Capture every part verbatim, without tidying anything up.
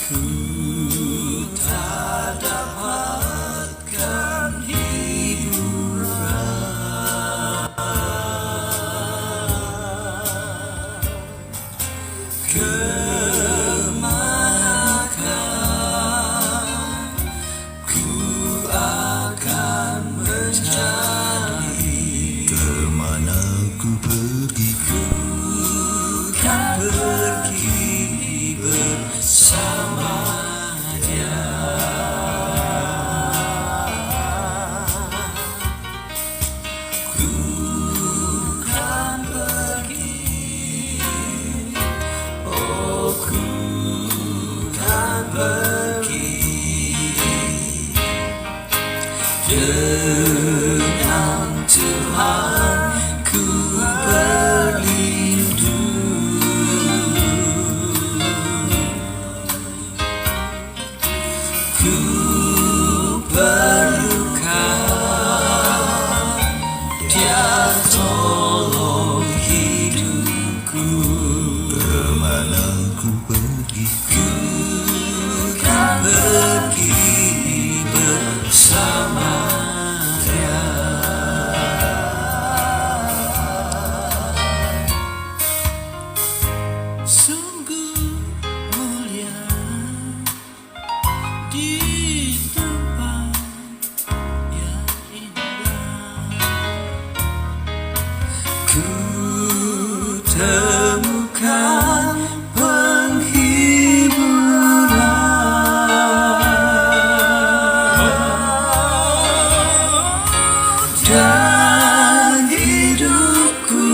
Ku tak dapatkan hiburan. Ke manakah ku akan mencari? Ke mana ku pergi? Ku kan pergi bersama Dia. Ku kan pergi, oh, ku kan pergi. Dengan Tuhan ku berlindung. Ku perlukan Dia tolong hidupku. Ke mana ku pergi? Ku kan pergi bersama Dia. Sungguh mulia di tempat yang indah. Ku temukan penghiburan dan hidupku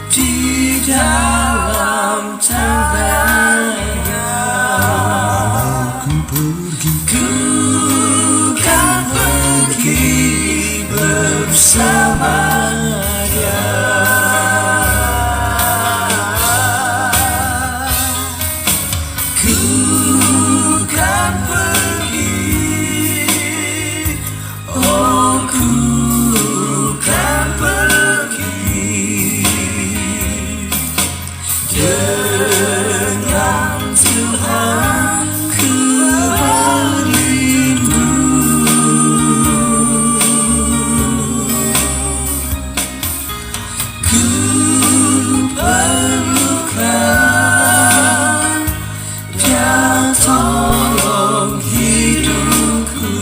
di dalam tangan-Nya. Ku pergi, ku kan pergi bersama Dia. Ku kan pergi, oh, ku kan pergi. Dengan Tuhan ku berlindung. Ku perlukan Dia tolong hidupku.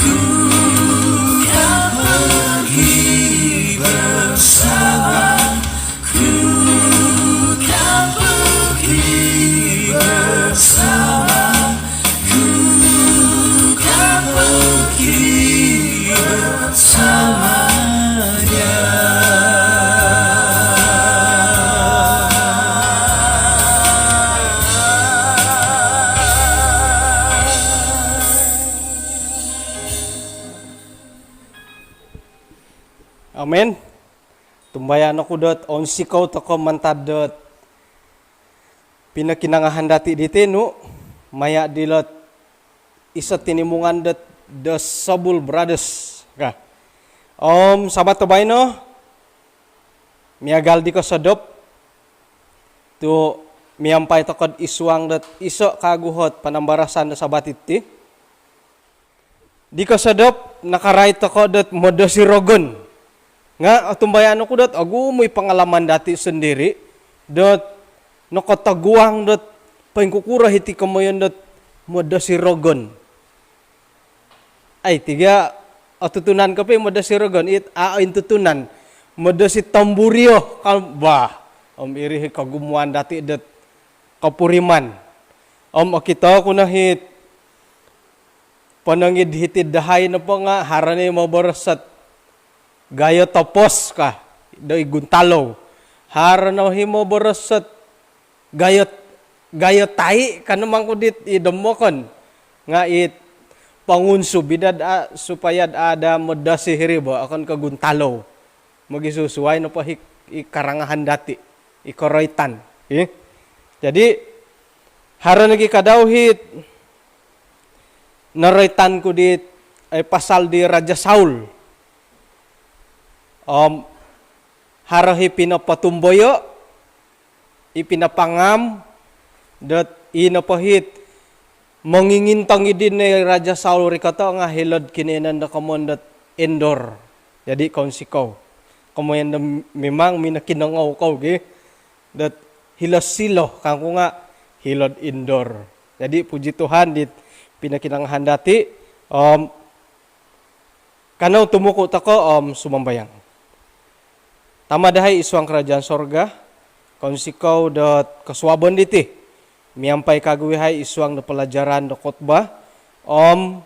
Ku kan pergi bersama, ku kan pergi bersama, ku kan pergi bersama Dia. Amin. Tumbayaan oku dot ounsikou tokou mantad dot pinokinongohon dati diti nu, maya dilot iso tinimungan dot The Sobul Brothers ka. Om Sabat do baino, miagal di kosodop, tu miampai tokou id suang dot iso kaguhot panambarasan do Sabat iti. Di kosodop, nakarait tokou dot modosi rogon. Nga otumbayaan oku dot ogumu i pangalaman dati sondiri dot nokotoguang dot poingkukuro hiti komoyon dot modosi rogon. Ai, tiga otutunan kopi modosi rogon, it a ointutunan. Modosi tomburio, kan, bah. Om iri hi kogumuan dati dot kopuriman. Om okito ku no hit ponong id hiti dahai nopo nga haro no i moboros dot gayo topos ka do id Guntalou. Haro no hi moboros dot gayo, gayo tai ka no mangku dit id Domokon. Nga it pongunsub i dot a, supaya ada modosi hiri bo okon ko Guntalou. Mogisusuai nopo hi, i karangahan dati, i koroitan. Ih. Jadi, haro nogi kadau hit noroitan ku dit, eh, pasal di Raja Saul. Om haro i pinopotumboyo, i pinapangam, dot i nopo it mongingintong i di ni Raja Saul rikoto nga hilo'd kinoiyonon do komoyon dot Endor. Jadi kounsikou. Komoyon do memang minokinongou kou gi. Dot hilo Silo kangku nga hilo'd Endor. Jadi puji Tuhan di pinokinongohon dati, om kanou tumuku toko om sumambayang. Tama dahai id suang kerajaan sorga, kounsikou dot kosuabon diti miampai kagu yahai id suang do pelajaran do khotbah, om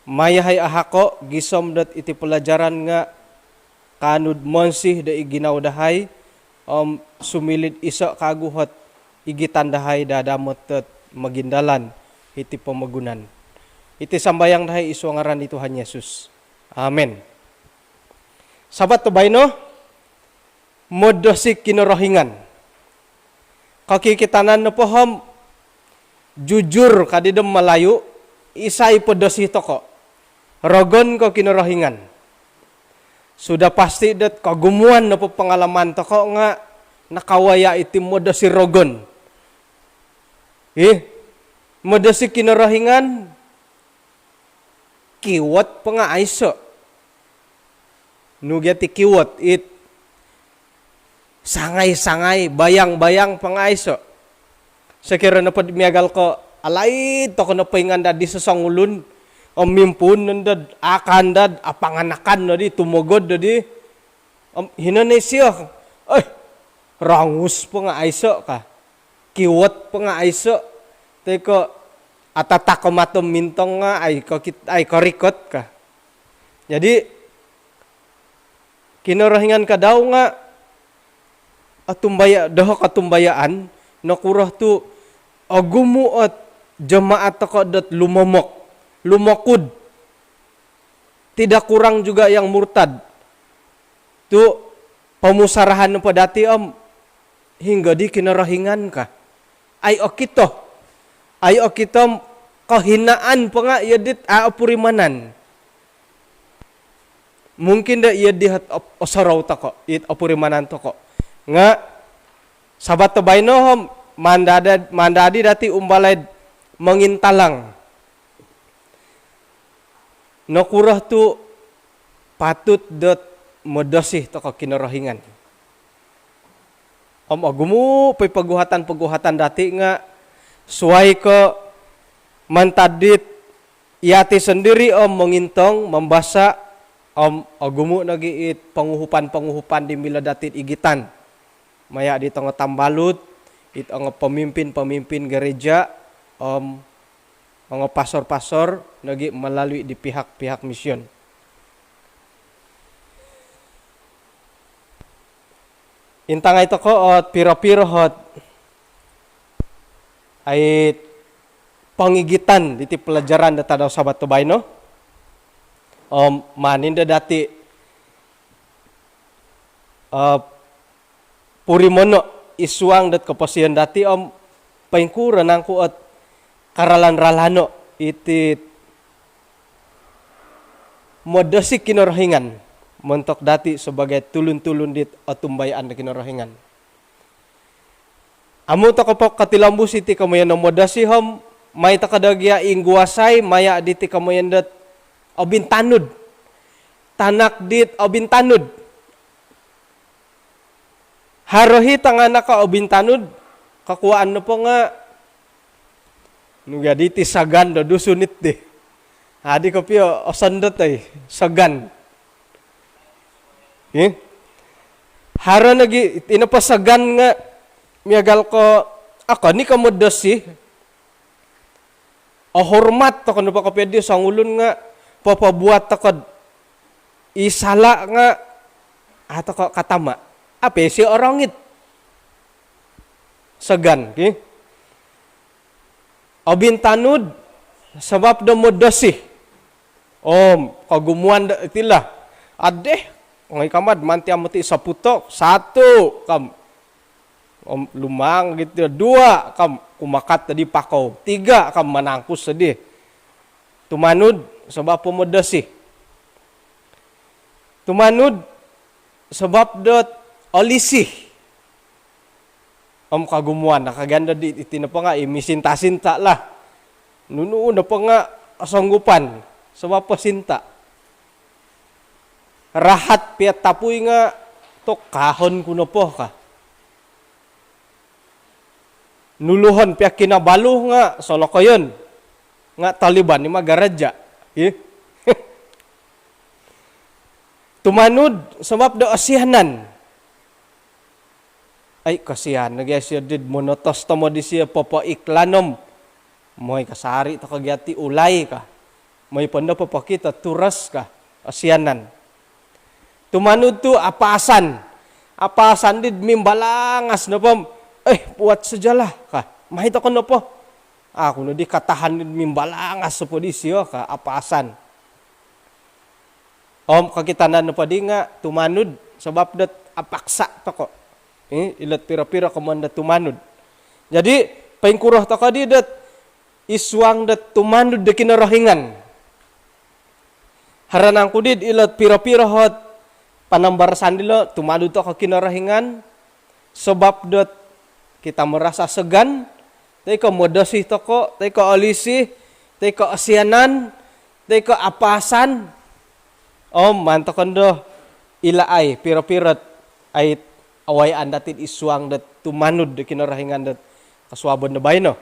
maya yahai ahako gisom dot iti pelajaran nga kaanu do monsi do id ginawo dahai, om sumiliu iso kagu ot igitan dahai dadamot dot mogindalan hiti pomogunan. Iti sambayang dahai id suang ngaran di Tuhan Yesus. Amen. Sabat do baino, modosi Kinorohingan. Kokikitanan nopo om jujur kadi do Malayu, isai podosi toko? Rogon ko Kinorohingan? Sudah pasti dot kogumuan nopo pengalaman toko nga nakawaya iti modosi rogon. Ih, modosi Kinorohingan, kiwot po nga aiso. Nu gia ti kiwot, it sangai-sangai, bayang-bayang po nga aiso. Sokiro nopo miagal ko alaid toko nopo ingandad di sosongulun, om mimpuun nondo dot akan dad apanganakan nodi, tumogod nodi. Om hino no isio, "Eh, rongus po nga aiso," ka. "Kiwot po nga aiso." Toi ko, "Atatak o mato mintong nga ai kokit-, ai korikot," ka. Jadi Kinorohingan ka dau nga otumbaya-, doho kotumbayaan, nokuro tu ogumu ot jemaat toko dot lumomok, lumokud. Tidak kurang juga yang murtad. Tu pomusarahan nopo dati om, "Hinggo di Kinorohingan," ka. Ai okito. Ai okito om kohinaan po nga iyo dit a opurimanan. Mungkin do iyo di ot op-, osorou toko, it opurimanan toko. Nga Sabat do baino om mandada-, mandadi dati umbalai do mongintalang. Nokuro tu patut dot modosi toko Kinorohingan. Om ogumu po i poguhatan-poguhatan dati nga suai ko mantad dit yati sondiri om mongintong, mambasa, om ogumu nogi it ponguhupan-ponguhupan di milo dati igitan. Maya dit ongo tambalut, it ongo pemimpin-pemimpin gereja, om ongo pastor-pastor nogi melalui di pihak-pihak mission. Intangai toko ot piro-piro ot ai pongigitan diti pelajaran do tadau Sabat do baino. Om maan nondo dati, eh, purimono id suang dot koposion dati om poingkuro nangku ot karalan-ralano iti modosi Kinorohingan montok dati sebagai tulun-tulun dit otumbayaan do Kinorohingan. Amu toko po kotilombus iti komoyon do modosi om, mai toko do gia ingguasai maya diti komoyon dot obintanud. Tanak dit obintanud. Haro i tanganak o obintanud, kokuaan nopo nga, nu gia diti, sagan do Dusun iti. Adi kopio osondot ai, sagan. Ih. Haro nogi, ino po sagan nga miagal ko, okon i ko modosi. Ohormat toko nopo kopio di songulun nga popobuat toko do i sala nga, a toko katama. Apo isio orongit? Sagan, ki. Obintanud sabab do modosi. Om kogumuan do iti lah. Adeh, ongoi kama do mantiam moti saputo, satu, kam. Om lumang gitu, dua, kam, kumakat di pakou. Tiga, kam, manangkus di. Tumanud, sabab pomodosi. Tumanud, sabab dot olisi. Om kogumuan no kagia do di iti nopo nga' i misinta-sinta lah. Nunu nopo nga' osonggupan sabab po sinta. Rahat pia tapui nga' tokahon ku nopo ka. Nuluhon pia Kinabalu nga' solokoyon. Nga' taliban i magaraja. Ih. Tumanud sabab do osianan. Ai, kasian nogi isio did monotos tomod isio popoiklan om. Moi kasari toko gia ti ulai ka. Moi pondo popokito turos ka. Osianan. Tumanud tu apasan. Apasan did mimbalangas nopo om, eh, buat sajalah ka. Mai toko nopo. Aku nodi katahan did mimbalangas nopo disio ka apasan. Om kokitanan nopo di nga' tumanud sabab dot apaksa toko. Eh, ilo'd piro-piro komoyon dot tumanud. Jadi, poingkuro toko di dot id suang dot tumanud do Kinorohingan. Haro nangku did ilo'd piro-piro ot panambarasan dilo tumanud toko Kinorohingan, sabab dot kita merasa segan, toi ko modosi toko, toi ko olisi, toi ko osianan, toi ko apasan. Om maan toko ndo ilaai piro-piro ot ai awayaan dati id suang dot tumanud do Kinorohingan dot kosuabon do baino.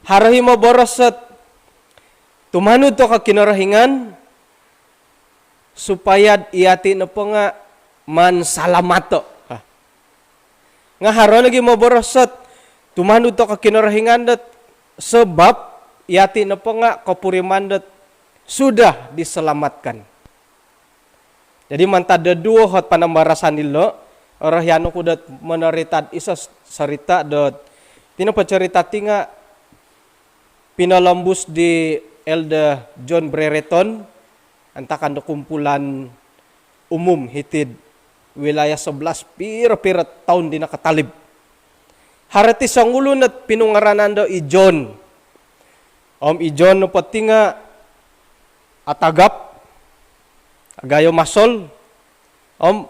Haro i moboros ot tumanud toko Kinorohingan, supaya iyati nopo nga' maan salamato. Ha. Nga' haro nogi moboros ot tumanud toko Kinorohingan dot sabab iyati nopo nga' kopuriman dot sudah diselamatkan. Jadi mantad do duo ot panambarasan dilo, orohian oku dot monorita'd iso sorita dot, iti nopo sorita ti nga' pinolombus di Elder John Brereton, antakan do kumpulan umum hiti'd wilayah sebelas piro-piro toun di nakatalib. Haro ti songulun ot pinungaranan do i John. Om i John nopo ti nga' atagap, agayo masol, om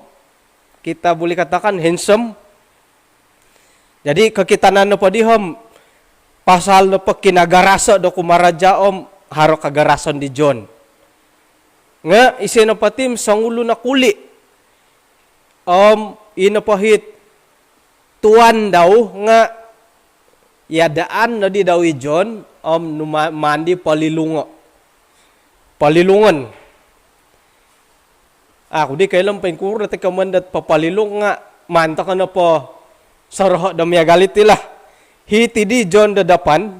kita boleh katakan handsome. Jadi kokitanan nopo di om pasal nopo kinagaraso do kumaraja om haro kagarason di John. Nga' isio nopo ti songulun o kuli. Om ino po it tuan dau nga' iadaan nodi dau i John om numa-, maan di polilungo. Polilungon. Aku di koilo poingkuro ti komoyon dot popolilung nga' maan toko nopo soroho do miagal iti lah. Hiti di John do dapan,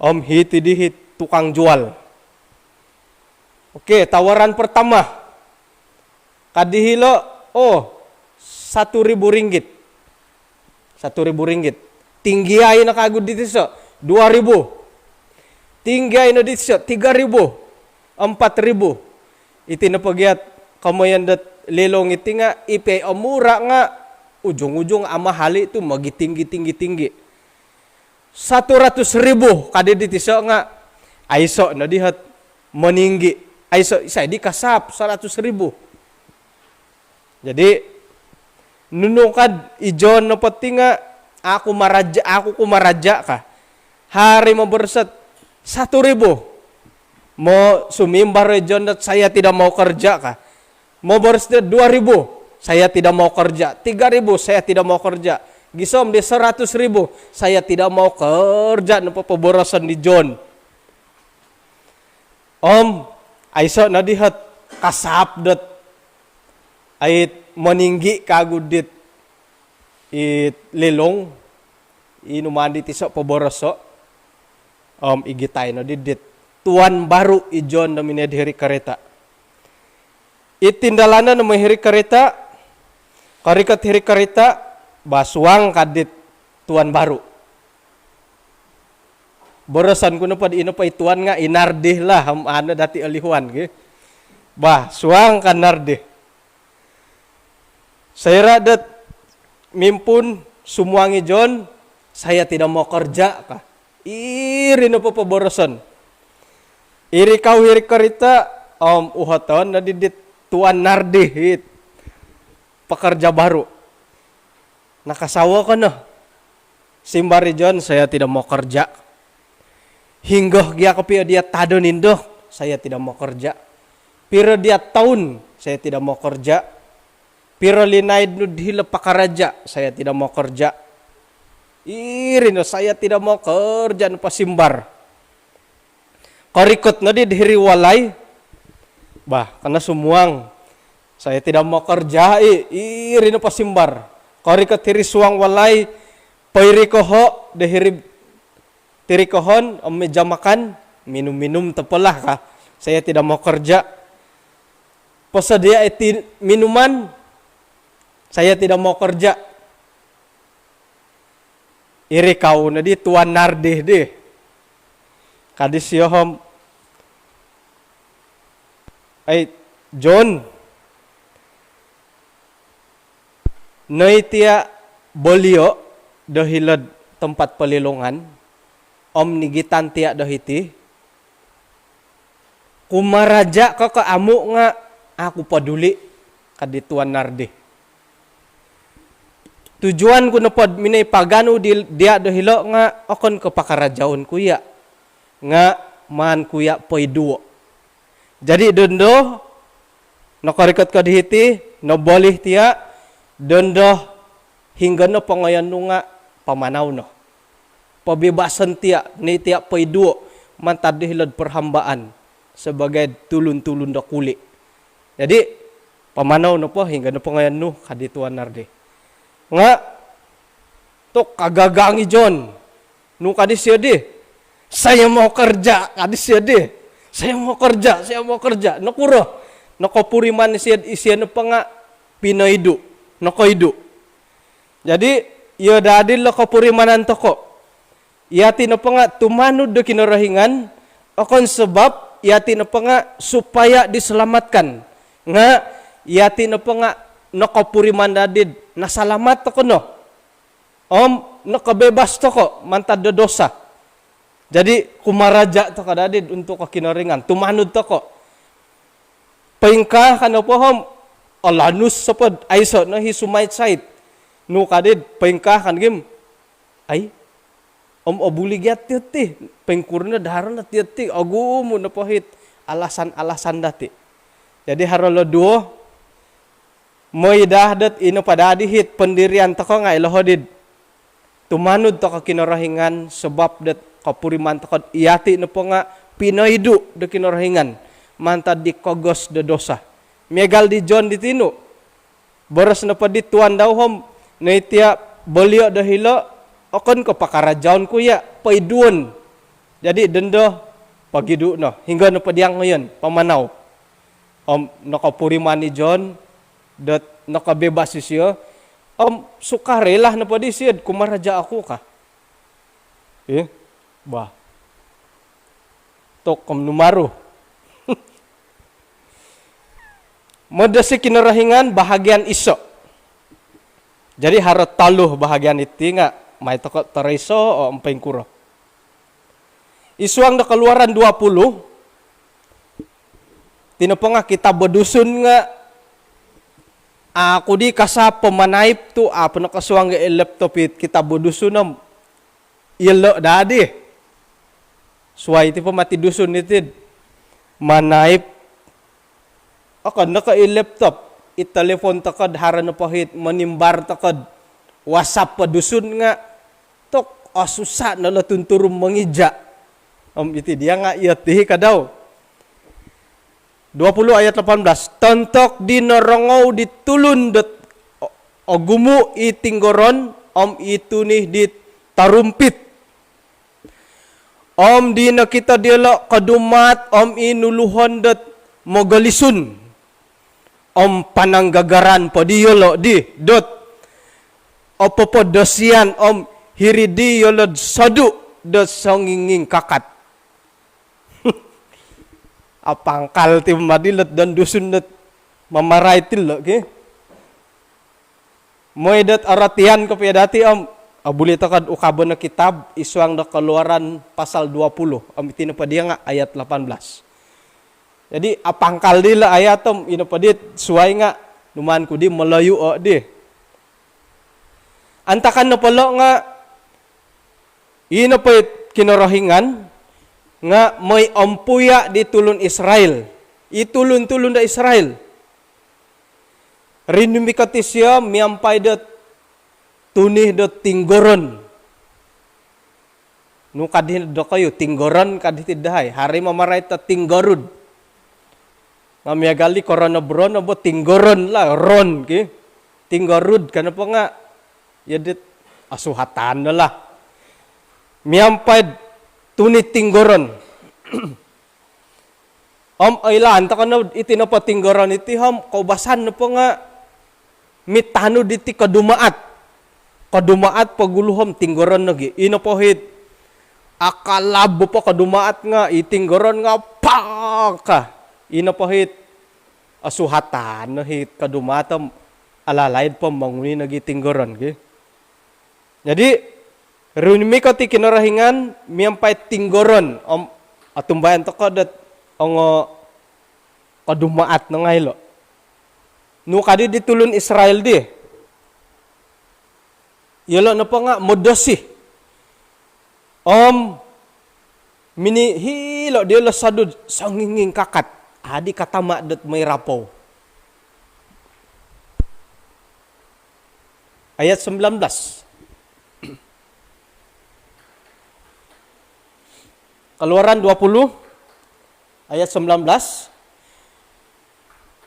om hiti di it tukang jual. Oke, tawaran pertama. Ka di hilo, oh, satu ribu ringgit. Satu ribu ringgit. Tinggiai no kagu di tiso, dua ribu. Tinggiai no di tiso, tiga ribu. Empat ribu. Iti nopo gia ot komoyon dot lilung iti nga' i pia omura nga' ujung-ujung amahali tu mogitinggi-tinggi-tinggi. Satu ratus ribu ka di di tiso nga' aiso nodi ot moninggi. Aiso, isai di kasap seratus ribu. Jadi, nunu kad i John nopo ti nga' aku maraja, aku ku maraja ka. Haro i moboros ot satu ribu. Mo sumimbar i John dot saya tidak mau kerja ka. Moboros dot dua ribu, saya tidak mau kerja. Tiga ribu, saya tidak mau kerja. Gisom di seratus ribu, saya tidak mau kerja nopo poboroson di John. Om aiso nodi ot kasap dot ai moninggi kagu dit it lilung, i numaan di tiso poboroso. Om igitai nodi dit tuan baru i John do minongoi hiri karita. I tindalanon do moi hiri karita, korikot hiri karita, bah suang ka dit tuan baru. Boroson ku nopo di ino po i tuan nga' i Nardi lah, om anu dati olihuan gi. Bah suang ka Nardi. Soira dot mimpuun sumuang i John, saya tidak mau kerja ka. Iri nopo poboroson. Iri kau hiri karita, om uhoton nodi dit tuan Nardi it pekerja baru. Nakasawo ko no. Simbar i John, "Saya tidak mau kerja." Hinggo gia kopio dia tadon indo, "Saya tidak mau kerja." Piro dia toun, "Saya tidak mau kerja." Piro linaid nu dilo pakaraja, "Saya tidak mau kerja." Iri no, "Saya tidak mau kerja," no pasimbar. Korikot no di hiri walai, bah, kana sumuang. "Saya tidak mau kerja i," iri no pasimbar. Korikot hiri suang walai, poirikoho di hiri tirikohon, om meja makan, minum-minum topolah ka. "Saya tidak mau kerja." Posodia iti minuman, "Saya tidak mau kerja." Iri kau no di Tuan Nardi di. Kadi sio om, "Ai, John, noi tia bolio do hilod tempat pelilungan, om nigitan tia do hiti, kumaraja ko ko amu nga, aku peduli," kadi Tuan Nardi. "Tujuan ku nopo minoi paganu di, dia do hilo nga okon ko pakarajaon ku ia, nga maan ku ia poiduo." Jadi dondo, nokorikot ko di hiti, nobolih tia, dondo, hinggo no pongoyon nu nga pamanau no. Pobibason tia, ni tia poiduo mantad di hilod perhambaan sebagai tulun-tulun do kuli. Jadi, pamanau nopo, hinggo no pongoyon nu, kadi Tuan Nardi. Nga, tu kagagang i John. Nu kadi sio di, "Saya mau kerja," kadi sio di. "Saya mau kerja, saya mau kerja." Nokuro? Nokopuriman isio, isio nopo nga pinoidu, nokoidu. Jadi, iyo dadi lo kopurimanan toko. Yati nopo nga tumanud do Kinorohingan, okon sebab yati nopo nga supaya diselamatkan. Nga, yati nopo nga nokopuriman dadi nasalamat toko no. Om nokobebas toko mantad do dosa. Jadi, kumaraja toko dadi untuk Kinorohingan, tumanud toko. Poingkaa ka nopo om, olanus sopod, aiso no hi sumait-sait. Nu kadi, poingkaa ka gim, "Ai, om obuli gia tio ti, poingkuro no daharo no tio ti, ogumu nopo hit alasan-alasan dati." Jadi, haro lo duo, moi daa dot ino po dadi hit pendirian toko nga ilo hodi tumanud toko Kinorohingan, sebab dot kopuriman toko yati nopo nga pinoidu do Kinorohingan mantad di kogos do dosa. Miagal di John di tinu. Boros nopo di tuan dau om, "Noi tia bolio do hilo, okon ko pakarajaon ku ia, poiduon." Jadi dondo, pogidu no. Hinggo nopo dia ngoyon, pamanau. Om nokopuriman i John dot nokobebas isio. Om sukarela nopo di sio, "Kumaraja oku," ka. Ih, bah. Tok om numaru. Modosi Kinorohingan bahagian iso. Jadi haro tolu bahagian iti nga, mai toko toroiso o om poingkuro. Id suang do Keluaran dua puluh, iti nopo nga kitab do Dusun nga, aku di kasap po manaip tu, au po nokosuang i laptop it kitab do Dusun om, ilo dadi. Suai ti po mati Dusun iti. Manaip. Okon no ko i laptop, i telefon toko do haro nopo hit, monimbar toko do WhatsApp po Dusun nga, tok, osusa no lo tunturu mongija. Om iti dia nga iyo ti hi ka dau. Dua puluh ayat lapan belas. Tontok di norongou di tulun dot o-, ogumu i tinggoron, om i tuni di tarumpit. Om di nokito diolo kodumaat om i nuluhon dot mogolisun. Om pananggagaran po diolo di dot opopodosian om hiri diolo do sodu dot songingingkakat. Apangkal ti madi lot don Dusun dot mamarait ti lo ki. Moi dot orotian kopio dati om, obuli toko do ukabon o kitab, id suang do Keluaran pasal dua puluh, om iti nopo dia nga ayat lapan belas. Jadi, apangkal dilo ayat om, ino po dit suai nga Numaan ku di Melayu o di. Antakan nopo lo nga, i nopo i Kinorohingan nga moi ompuya di tulun Israel. I tulun-tulun do Israel. Rinumikot isio miampai do tuni do tinggoron. Nu kadi dokoyu, tinggoron kadi ti dahai. Hari mamarait do tinggorud. Nga miagal di korono brono bo tinggoron lah, ron ki. Tinggorud, kenapa nga? Ya dit asuhatan lah. Miampai tuni tinggoron. Om oilaan tokou no iti nopo tinggoron iti om koubasan nopo nga mitanud iti kodumaat. Kodumaat pogulu om tinggoron nogi. Ino pohit akalab po kodumaat nga i tinggoron nga paka. Ino pohit asuhatan no hit kodumaat om alalaid po monguni nogi tinggoron gi. Jadi, rumikot i Kinorohingan miampai tinggoron, om otumbayaan tokou dot ongo kodumaat no ngai lo. Nu kadi di tulun Israel di. Iyolo nopo nga modosi. Om minihilo diolo sodud songingingkakat. Adi katama dot moi rapou. Ayat sembilan belas. Keluaran dua puluh ayat sembilan belas.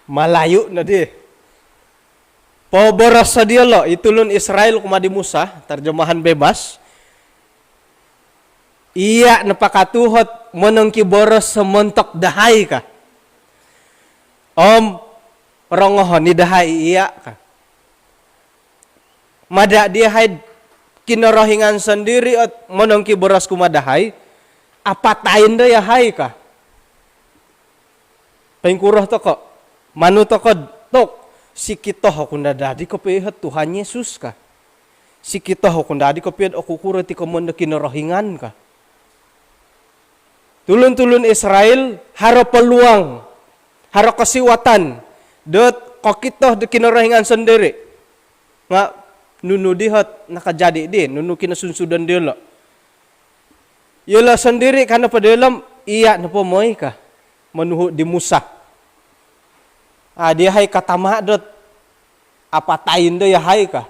Malayu no di. Poboros diolo i tulun Israel kumaa di Musa, terjemahan bebas. Iya napakatuhot monongkiboros semontok dahai ka. Om rongohon i dahai iya ka. Mada di yahai Kinorohingan sondiri ot monongkiboros kumaa dahai, apatain do yahai ka. Poingkuro tokou, manu tokou, tok, sikito oku no dadi kopio ot Tuhan Yesus ka. Sikito oku no dadi kopio ot okukuro ti komoyon do Kinorohingan ka. Tulun-tulun Israel, haro peluang, haro kosiwatan, dot kokito do Kinorohingan sondiri. Nga nunu di ot nakajadi di, nunu kinosunsudon diolo. Iyolo sondiri ka nopo diolo om, iya nopo moi ka, monuhu di Musa. A, di yahai katama dot apatain do yahai ka.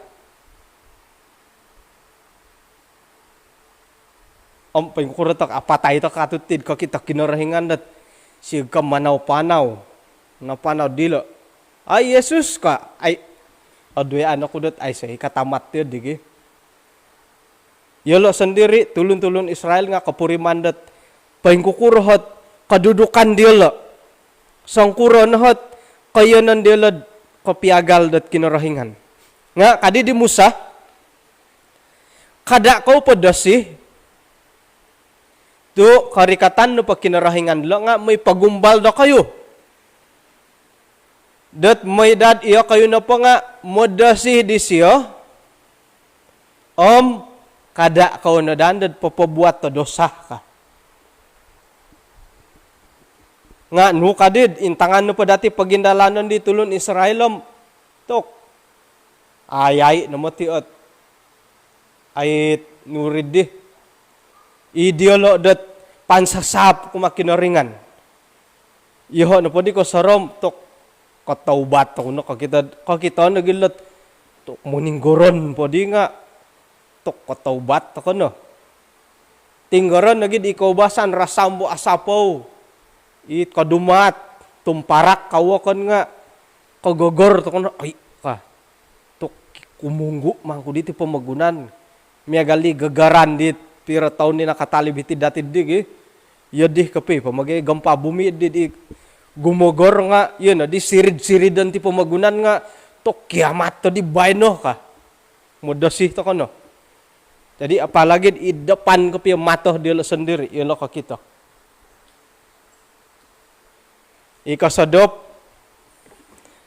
Om poingkuro tok apatai tok atut tid kokito Kinorohingan dot sigkom manau-panau. Napanau dilo. Ai Yesus ka, ai, oduyan oku dot aiso i katama ti digi. Iyolo sondiri, tulun-tulun Israel nga kopuriman dot poingkukuro ot kedudukan diolo. Songkuro no ot koiyonon diolo kopiagal dot Kinorohingan. Nga kadi di Musa, kada kou podosi, tu korikatan nopo Kinorohingan dilo nga moi pogumbal dokoyu. Dot moi dad iyokoyu nopo nga modosi disio, om kada kou no daa dot popobuat do dosa ka. Nga nu kadi, intangan nopo dati pogindalanon di tulun Israel om, tok, ayai no moti ot ait nurid di. I diolo dot pansasap kumaa Kinorohingan. Iyoho nopo di kosorou om, tok, kotoubat tokou no, kokito, kokito nogi dot, tok, moninggoron po di nga, tok, kotoubat tokou no. Tinggoron nogi di koubasan rasam bo asapou. I kodumaat, tumparak kawokon nga, kogogor tokou no, ai, ka. Tok, kumunggu mangku diti pomogunan. Miagal di gagaran di piro toun di nakatalib hiti dati digi. Iyo di kopi, pomogi gempa bumi di, di gumogor nga, iyo no, di sirid-siridan ti pomogunan nga, tok, kiamat to di baino ka. Modosi tokou no. Jadi, apalagi id depan kopio mato diolo sondiri, iyolo kokito. I kosodop,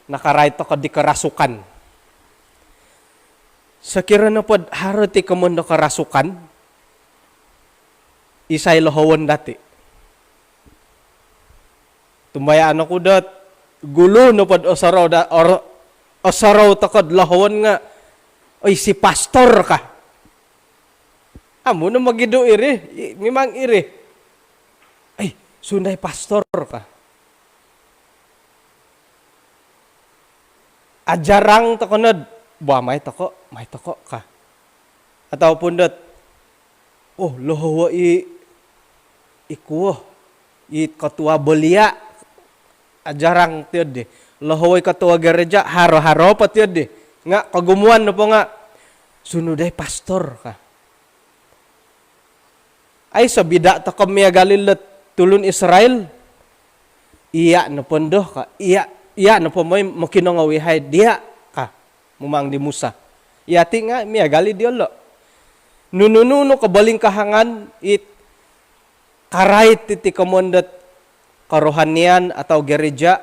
nakarait tokou di kerasukan. Sokiro nopo dot haro ti komoyon do kerasukan, isai lohowon dati. Tumbayaan oku dot gulu nopo dot osorou da-, or-, Osorou toko'd lohowon nga', "Oi, si pastor," ka. Amu no mogidu' iri, i-, mimang iri. "Ai, sundai pastor," ka. Ajarang toko' nod, "Bah, mai toko', mai toko'," ka. Ataupun dot, "Oh, lohowo' i, i kuo, i ketua belia," ajarang tiyo'ddi. "Lohowo' i ketua gereja, haro-haro po tiyo'ddi." Nga' kogumuan nopo nga', "Sundai pastor," ka. Aiso' bida' toko' miagal ilo'd tulun Israel. "Iya' nopo ndo," ka, "iya', iya' nopo moi mokinongou iyahai'd iya'," ka, mumang di Musa. Iyati' nga' miagal i' diyolo'. Nunu-nunu kobolingkahangan it karait iti komoyon dot kerohanian atau gereja,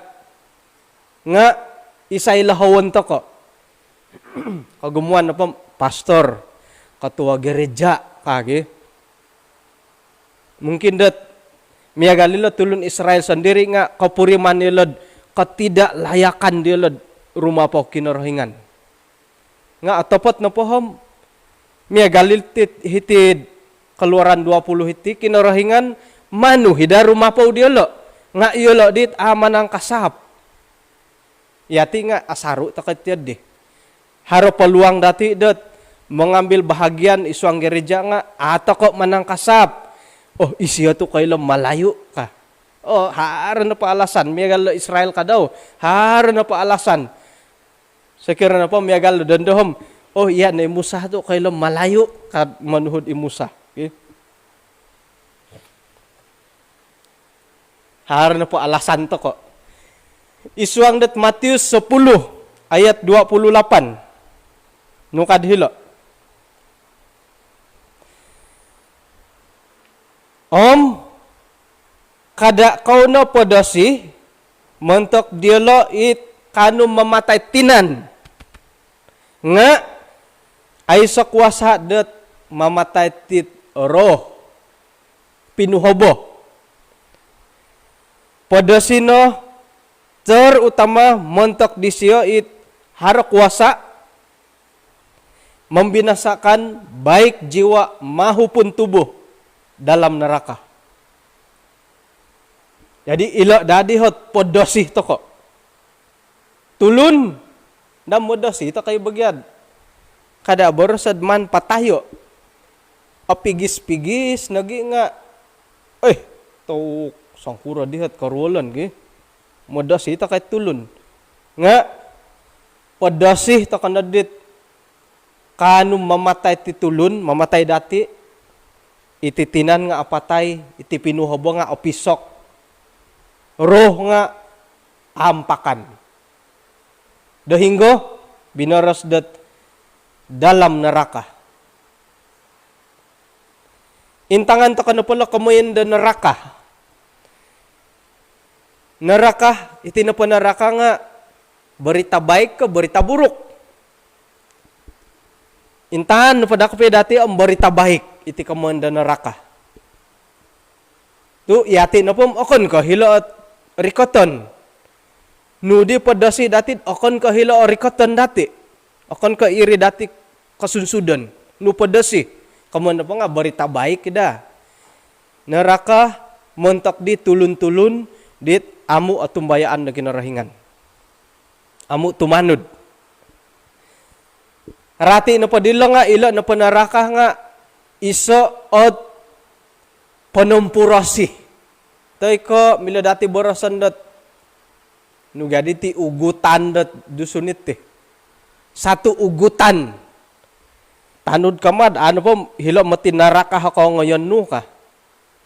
nga' isai lohowon toko'? Kogumuan nopo, pastor, ketua gereja, ka gi. Mungkin dot miagal ilo' tulun Israel sondiri' nga' kopuriman iyolo'd ketidaklayakan diyolo'd rumapou Kinorohingan. Nga' otopot nopo om, miagal iti hiti'd Keluaran dua puluh iti, Kinorohingan manu i' daa rumapou diyolo', nga' iyolo' dit a' manangkasaap. Iyati' nga' asaru' toko' tiyo'ddi. Haro peluang dati' dot mengambil bahagian id suang gereja nga' a' toko' manangkasaap. "Oh, isio tu' koilo Malayu," ka. Oh, haro nopo alasan, miagal do Israel ka dau. Haro nopo alasan. Sokiro nopo miagal do dondo om, "Oh, iya' no i Musa tu' koilo Malayu," ka monuhu'd i Musa. Okey. Haro nopo alasan toko'. Id suang dot Matius sepuluh ayat dua puluh lapan. Nu kad hilo'. "Om kada' kou no podosi montok diyolo' it kaanu mamatai tinan, nga' aiso' kuasa' dot mamatai tit roh pinuhobo. Podosi no terutama montok disio it haro kuasa' membinasakan baik jiwa mahupun tubuh dalam neraka." Jadi, ilo' daa di ot podosi toko'. Tulun, nda modosi toko' i' bo gia'd. Kada' boroso'd maan patayo'. Opigis-pigis nogi' nga', eh, tok songkuro di ot koruolon gi. Modosi toko' i' tulun. Nga' podosi toko' noddi't kaanu mamatai ti tulun, mamatai dati', iti tinan nga' apatai, iti pinuhobo nga' opisok, roh nga' ampakan. Do hinggo, binoros dot dalam neraka. Intangan toko' nopo lo' komoyon do neraka. Neraka, iti nopo neraka nga' berita baik ko berita buruk? Intangan nopo daa kopio dati' om berita baik iti komoyon do neraka. Tu' iyati' nopo om okon ko' hilo' ot rikoton. Nu di podosi dati'd okon ko' hilo' o rikoton dati'. Okon ko' iri dati' kosunsudon. Nu podosi, komoyon nopo nga' berita baik daa. Neraka montok di tulun-tulun dit amu' otumbayaan do Kinorohingan. Amu' tumanud. Rati nopo dilo nga' ilo nopo naraka nga' iso' ot ponompurosi. Toi ko' milo dati boroson dot, nu gaddi ti ugutan dot Dusun iti. Satu ugutan. Tanud kama, anu po, hilo' moti naraka ho kongoyon nu ka.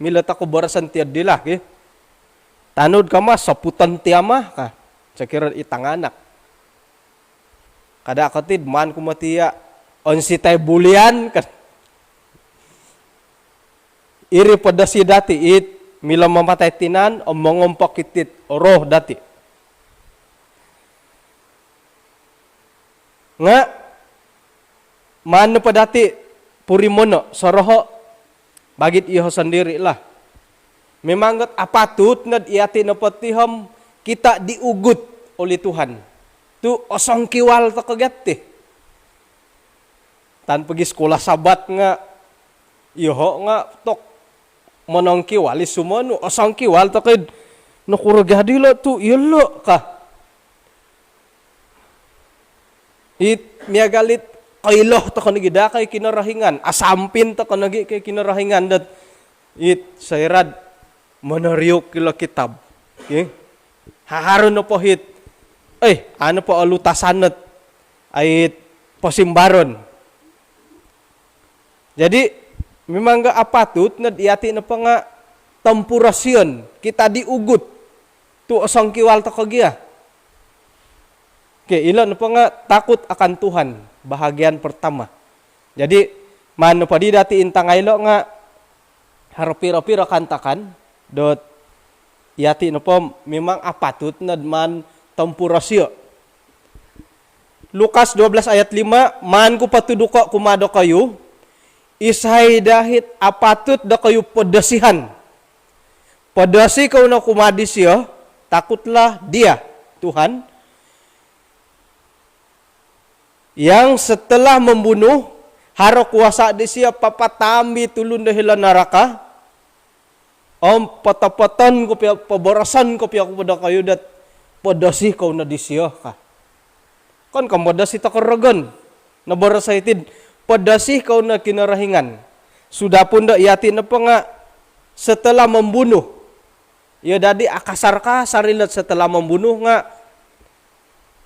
Milo toko boroson tiyo dilo ki. Tanud kama, soputon tiya ma ka. Sokiro i tanganak. Kada' ko tid maan ku moti iya' onsitai bulian kan. Iri po dosi dati' it milo mamatai tinan om mongompok itit roh dati'. Nga' maan nopo dati' purimono' soroho' bagi't iyoho' sondiri' lah. Memang got apatut nod iyati' nopo ti om kita diugut oleh Tuhan. Tu' osongkiwal toko' giya' ti. Tan pogi sekolah Sabat nga', iyoho' nga' tok monongkiwal i sumonu, osongkiwal toko' id nokuro gadi lo' tu' iyolo' ka. It miagal it koilo toko' nogi daa ko' i Kinorohingan, asampin toko' nogi ko' i Kinorohingan dot it soira'd monoriuk ilo kitab. Okey. Haharo nopo hit, eh, anu po olutasan not ait posimbaron. Jadi, mimang ga apatut nod iyati' nopo nga' tompurosion, kita di ugut, tu' osongkiwal toko' giya'. Okey, ilo nopo nga' takut akan Tuhan, bahagian pertama. Jadi, maan nopo di dati' intangai ilo nga' haro piro-piro kaantakan dot iyati' nopo mimang apatut nod maan tompurosio'. Lukas dua belas ayat lima, maan ku po tuduko' kumaa dokoyu, isai dahit apatut dokoyu podosihan, podosi kou no kumaa disio, takutlah Dia, Tuhan, yang setelah membunuh, haro kuasa disio papataam i tulun do hilo naraka, om potopoton ku pia, poboroson ku pia ku po dokoyu dot podosi kou no disio ka. Okon ko' modosi toko' rogon. Noboros o hiti'd podosi kou no Kinorohingan. Sudah pun do iyati' nopo nga' setelah membunuh. Iyo dadi akasar-kasar ilo setelah membunuh nga'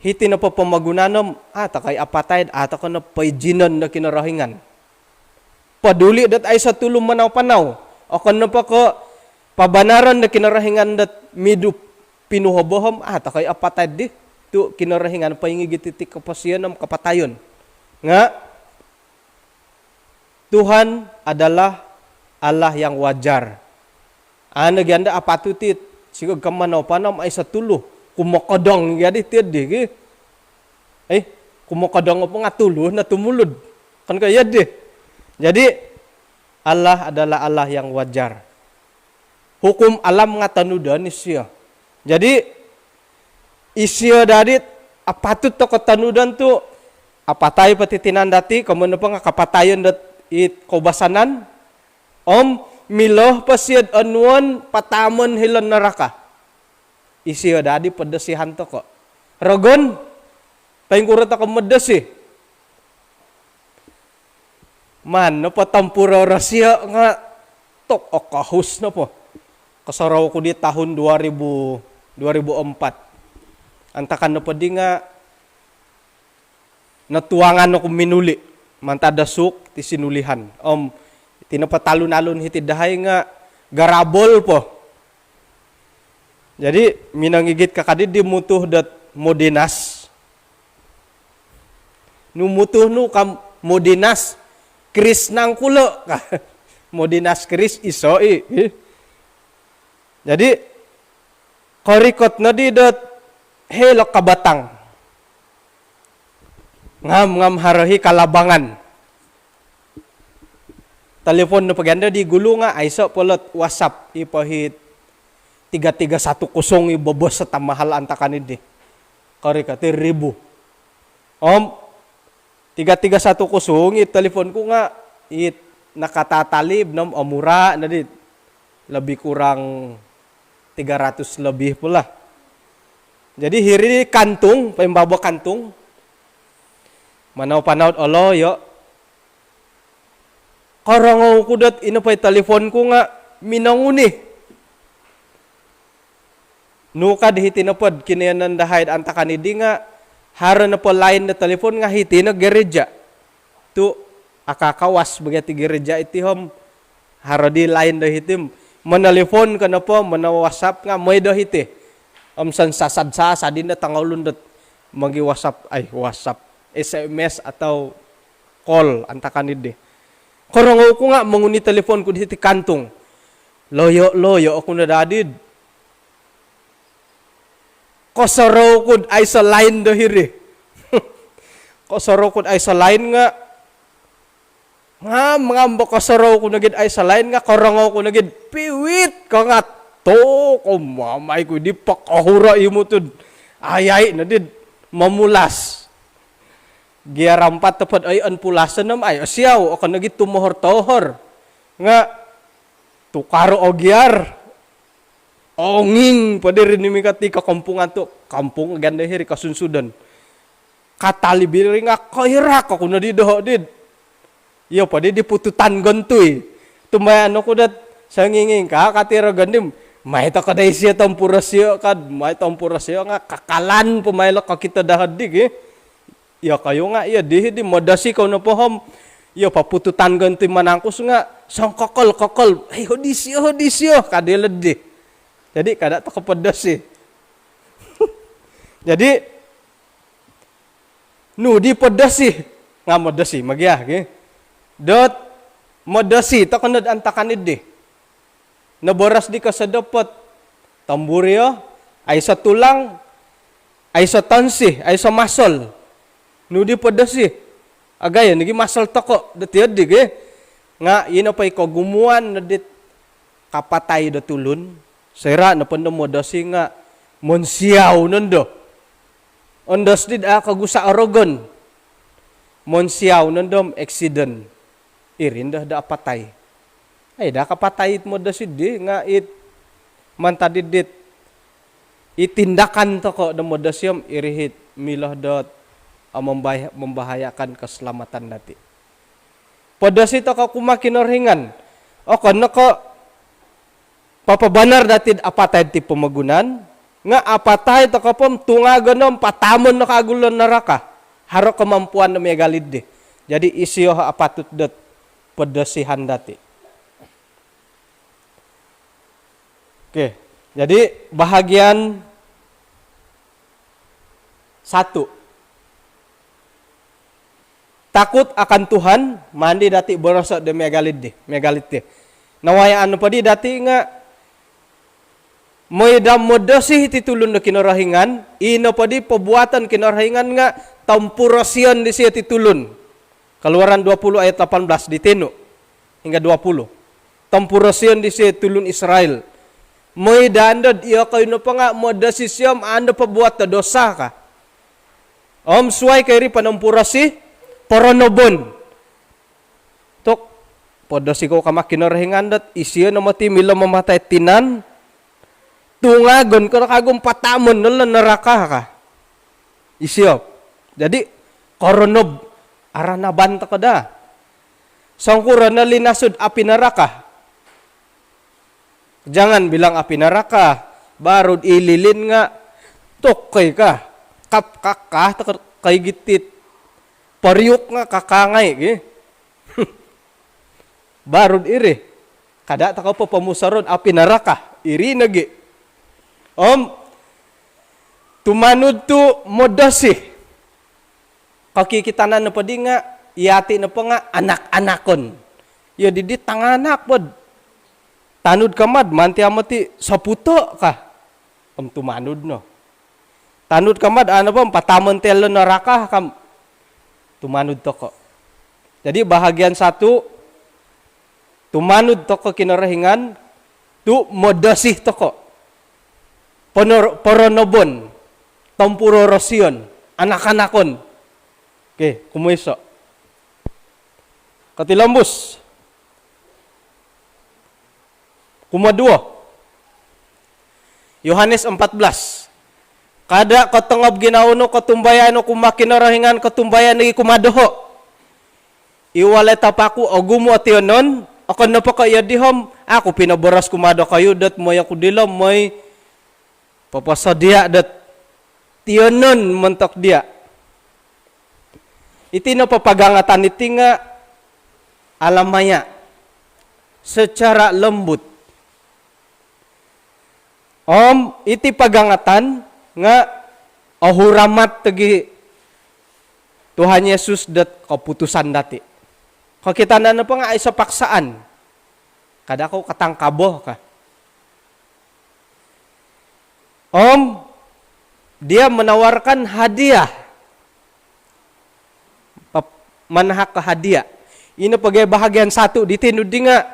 hiti nopo pomogunan om, a' toko' i' apatai'd, a' toko' no poizinon do Kinorohingan. Poduli' dot aiso' tulu manau-panau. Okon nopo ko' pabanaron do Kinorohingan dot midu pinuhobo om, a' toko' i' apatai'ddi. Tu' Kinorohingan poingigit iti koposion om kapatayon. Nga' Tuhan adalah Allah yang wajar. A' nogi anda apatut it, sigog kamanau-panau om aiso' tulu. Kumokodong gadi ti'ddi gi. Eh, kumokodong opo nga' tulu no tumulud. Okon ko' iyoddi. Jadi, Allah adalah Allah yang wajar. Hukum alam nga' tonudon isio. Jadi, isio dadi apatut toko' tonudon tu' apatai po ti tinan dati', komoyon nopo nga' kapatayon dot it koubasanan, om milo po sio'd onuon pataamon hilo naraka. Isio dadi podosihan toko'. Rogon, poingkuro toko' modosi? Maan nopo tompurorosio' nga' tok okohus nopo. Kosorou ku di tahun dua ribu, dua ribu empat. Antakan nopo di nga' notuangan oku minuli' mantad do suuk ti sinulihan. Om iti nopo talun-alun hiti'd dahai nga' garabol po. Jadi, minongigit ka kadi di mutuh dot Modinas. Nu mutuh nu ka Modinas, Kris nangku lo' ka. Modinas Kris iso' i'. Jadi, korikot noddi dot hilo' kabatang. Ngam-ngam haro hi kalabangan. Talipon nopo gia ndo di gulu nga' aiso' po lot WhatsApp, i po hi tiga tiga satu kosong i bobos sa tamahal antakan iddi. Korikot i' ribu. Om tiga tiga satu kosong i talipon ku nga' i nakatatalib no om omura' noddi. Lebih kurang tiga ratus lebih pula. Jadi hiri kantung, poimbabo kantung. Manau-panau ot oloyo'. Korongou ku dot ino po i talipon ku nga' minonguni. Nu kad hiti nopo'd kinoiyonon dahai'd antakan iddi nga' haro nopo line do talipon nga' hiti no gereja. Tu' akakawas bo gia ti gereja iti om haro di line do hiti. Monolipon ko nopo, mono-WhatsApp nga' moi do hiti. Om sonsasad-sasad i' no tongoulun dot mogi-WhatsApp, ai, WhatsApp, S M S atau call antakan iddi. Korongou ku nga' monguni talipon ku'd hiti kantung. Loyo'-loyo' oku no daddi'd kosorou ku'd aiso' line do hiri. Kosorou ku'd aiso' line nga', ngam-ngam bo kosorou ku nogi'd aiso' line nga' korongou ku nogi'd piwit ka nga' tok, om amai ku di pokohuro' i mutu'd. Ai-ai noddi'd momulas. Gear ampat topot oi, ompulason om ai osiau, okon nogi tumohor-tohor. Nga tukaro o gear. Onging po diri ni mikot di kokompungan tu, kampung ganda hiri kosunsudon. Katalib iri nga koirak oku no di doho did. Iyo po di, di pututan gontui. Tumbayaan oku dot songinging ka, kati ro gondim. Mai toko dai sio tompuros sio kad, mai tompuros sio nga kakalan po mai lo kokito doho di gi. Iyo koyu nga, iyo di, di modosi kou nopo om. Iyo po pututan gontui manangkus nga songkokol-kokol. Hei, hodi sio, hodi sio, kadi ledi. Jadi, kada toko podosi. Jadi, nu di podosi, nga modosi, magia, gi. Dot, modosi, toko nod antakan idi. Noboros di kosodopot. Tomburio, aiso tulang, aiso tonsi, aiso masol. Nu di podosi. Agayo nogi masol toko, dot iyo di, gi. Nga, ino po i kogumuan no dit kapatai do tulun. Soira nopo ndo modosi nga monsiau nondo. Ondos did a kogusa orogon. Monsiau nondo om eksiden. Iri ndo do apatai. Ai, da kapatai it modosi di nga it mantad didit. It tindakan toko do modosi om iri hit milo dot, ah, membah-, membahayakan keselamatan dati. Podosi toko kumaa Kinorohingan. Okon no ko papabanar dati apatai ti pomogunan, nga apatai toko po om tungagon om patamon no kagu lo naraka. Haro kemampuan do miagal di. Jadi isio apatut dot podosihan dati. Oke, jadi bahagian satu. Takut akan Tuhan, maan di dati boroso do miagal di, miagal di. Nawayaan po di dati nga mooi do modosi ti tulun do Kinorohingan, ino po di pobuaton Kinorohingan nga tompurosion disio ti tulun. Keluaran dua puluh ayat lapan belas di tinu hingga dua puluh. Tompurosion disio tulun Israel. Mooi do ando, iyo koyu nopo nga modosi sio om ando pobuat do dosa ka. Om suai ko iri ponompurosi, poronobon. Tok, podosi kou kumaa Kinorohingan dot isio no moti milo mamatai tinan, tungagon ko no kagu om patamon no lo naraka ka. Isio. Jadi, koronob, aranaban toko da. Songkuro no linasud api naraka. Jangan bilang api naraka, baru ililin nga tokoi ka, kap kakah tokoi gitit. Poriuk nga kakangai gi. Baru iri. Kada toko po pomusoron api naraka. Iri nogi. Om tumanud tu modosi. Kokikitanan nopo di nga, yati nopo nga anak-anakon. Iyo didi tanganak pod. Tanud ka mad, manti amo ti soputo ka. Om tumanud no. Tanud ka mad, ano po, patamon telo naraka kam. Tumanud toko. Jadi bahagian satu, tumanud toko Kinorohingan, tu modosi toko. Ponor-, poronobon, tompurorosion, anak-anakon. Oke, kumuiso. Kotilombus. Kumoduo. Yohanes empat belas. Kada kotongob ginawo nu kotumbayaan nu kumaa Kinorohingan, kotumbayaan nogi kumaa doho. I walai Tapa ku ogumu o tiyonon, okon nopo ko iyo di om, aku pinoboros kumaa dokoyu dot mooi oku dilo mooi poposodia dot tiyonon montok dia. Iti nopo pagangatan iti nga alamaya, secara lembut. Om iti pagangatan nga ohuramat togi Tuhan Yesus dot keputusan dati. Kokitanan nopo nga aiso paksaan. Kada kou katangkabo ka. Om dia menawarkan hadiah. Pap-, manahak ko hadiah. Ino pogi bahagian satu diti nu di nga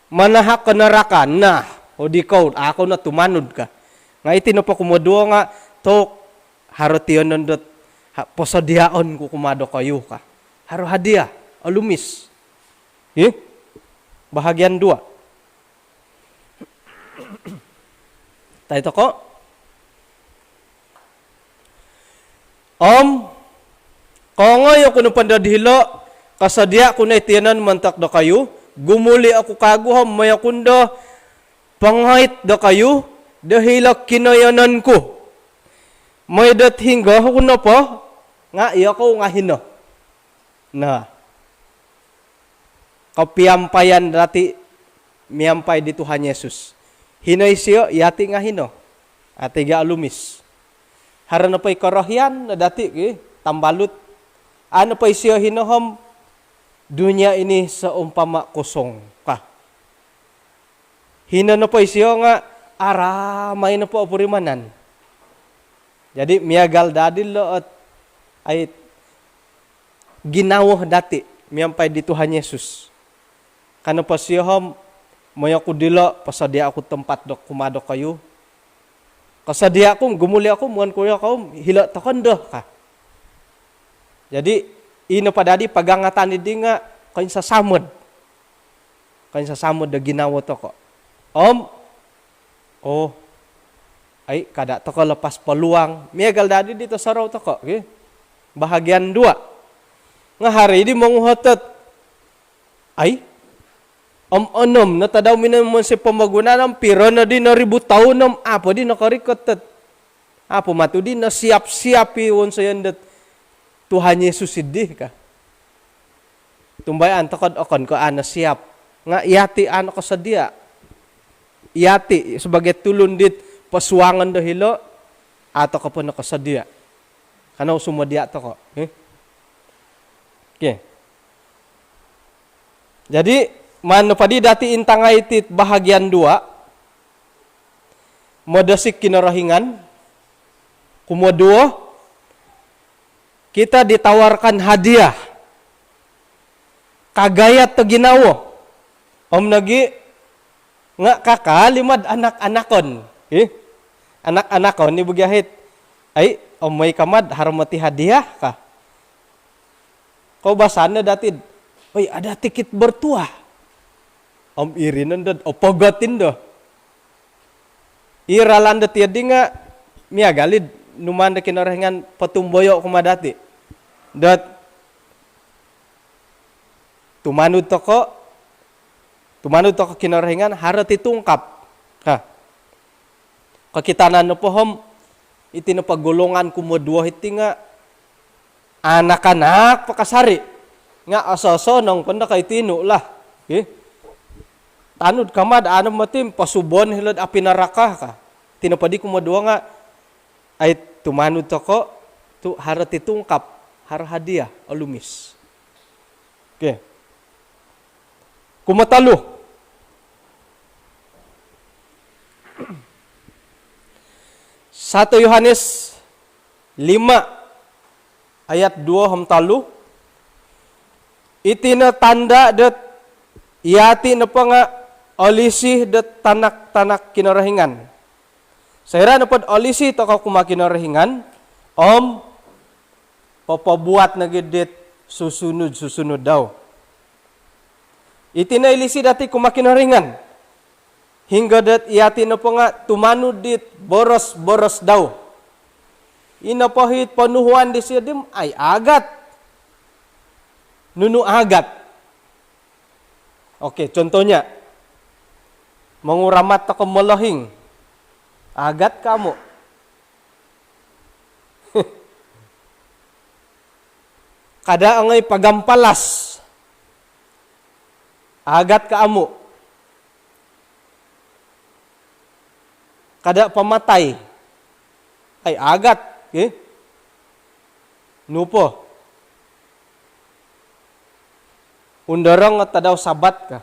manahak ko naraka. Nah, odi kou, aku no tumanud ka. Nga iti nopo kumoduo nga tok Haro tiyonon dot ha-, posodiaon ku kumaa dokoyu ka. Haro hadiah, olumis. Ih, bahagian dua. Tai toko. Om, kongoi oku nopo ndo dihilo, kosodia ku no i tiyonon montok dokoyu, gumuli oku kagu om, moyo ku ndo pongoit dokoyu, do hilo kinoyonon ku. Mooi dot hinggo oku nopo, nga iyokou nga hino. Nah. Kopiampaian dati miampai di Tuhan Yesus. Hino isio, yati nga hino. Ati gia olumis. Haro nopo i korohian no dati ki, tambalut. Anu po isio hino om, dunia ini seumpama kosong. Kah. Hino nopo isio nga aramai nopo opurimanan. Jadi miagal dadi lo ot ai ginawo dati miampai di Tuhan Yesus. Kano po sio om, moyo ku dilo, posodia oku tempat do kumaa dokoyu. Kosodia ku, gumuli oku, muan ku yo kou, hilo toko ndo ka. Jadi, ino po dadi pagangatan di nga, koinsasamod. Koinsasamod do ginawo toko. Om, oh, ai, kada toko lepas peluang. Miagal dadi di tosorou toko, ki. Bahagian dua. Nga haro di monguhot ot, ai, om onom no tadau minomonsoi pomogunan om piro no di no ribu toun om apo di nokorikot ot. Apo matu di no siap-siap i wonsoyon dot Tuhan Yesus iddi ka. Tumbayaan toko do okon ko a no siap. Nga yati a no kosodia. Yati sebagai tulun dit posuangon do hilo, a toko po no kosodia. Kano sumodia toko. Eh? Okey. Jadi, maan nopo di dati intangai iti bahagian dua, modosik Kinorohingan, kumoduo, kita ditawarkan hadiah, kagayat do ginawo, om nogi nga kakal i mad anak-anakon. Ih, anak-anakon i bogia hit. Ai, om mooi ka mad, haro moti hadiah ka. Koubasan no dati, oi, ada tiket bertuah. Om iri no ndo, opogot indo. I ralan dot iyo di nga miagal i numaan do Kinorohingan potumboyo kumaa dati. Dot tumanud toko, tumanud toko Kinorohingan, haro ti tungkap. Ha. Kokitanan nopo om, iti nopo golongan kumoduo hiti nga anak-anak po kasari. Nga oso-osonong po ndo ka iti nu lah. Ki. Tanud ka mad, anu moti, posubon hilo id api naraka ka. Iti nopo di kumoduo nga, ai tumanud toko, tu haro ti tungkap, haro hadiah, olumis. Okey. Kumotolu. Satu Yohanes lima ayat duo om tolu. Iti no tanda dot yati nopo nga olisi dot tanak-tanak Kinorohingan. Soira nopo do olisi toko kumaa Kinorohingan, om popobuat nogi dit susunud-susunud dau. Iti no olisi dati kumaa Kinorohingan. Hinggo dot yati nopo nga tumanud dit boros-boros dau. Ino po hit ponuhuan disio di, ai agat. Nunu agat? Okey, contohnya, monguramat toko molohing. Agat ka amu? Kada ongoi pagampalas. Agat ka amu? Kada pamatai. Ai, agat, eh? Nu po? Undorong o tadau Sabat ka.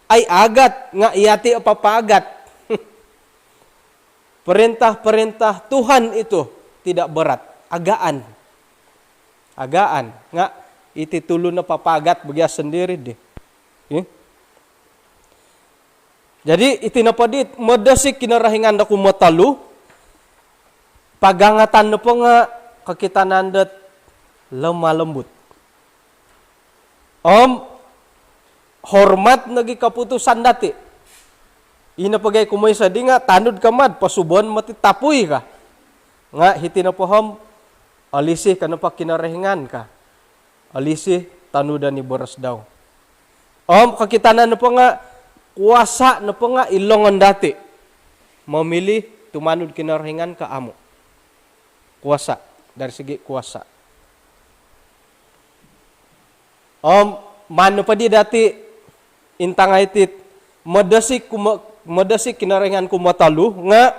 Ai, agat, nga yati o papaagat. Perintah-perintah Tuhan itu tidak berat. Agaan. Agaan. Nga iti tulun o papaagat bogia sondiri di. Eh? Jadi, iti nopo di modosik Kinorohingan do kumotolu, Pagangatan nopo nga kokitanan dot lemah lembut. Om hormat nogi keputusan dati. Ino po gia kumoiso di nga tanud ka mad, posubon moti tapui ka. Nga hiti nopo om, olisi ka nopo Kinorohingan ka. Olisi tanud do ni boros dau. Om kokitanan nopo nga kuasa nopo nga id longon dati. Memilih tumanud Kinorohingan ka amu. Kuasa, dari segi kuasa. Om maan nopo di dati intangai tit, modosi kumo-, modosi Kinorohingan kumotolu nga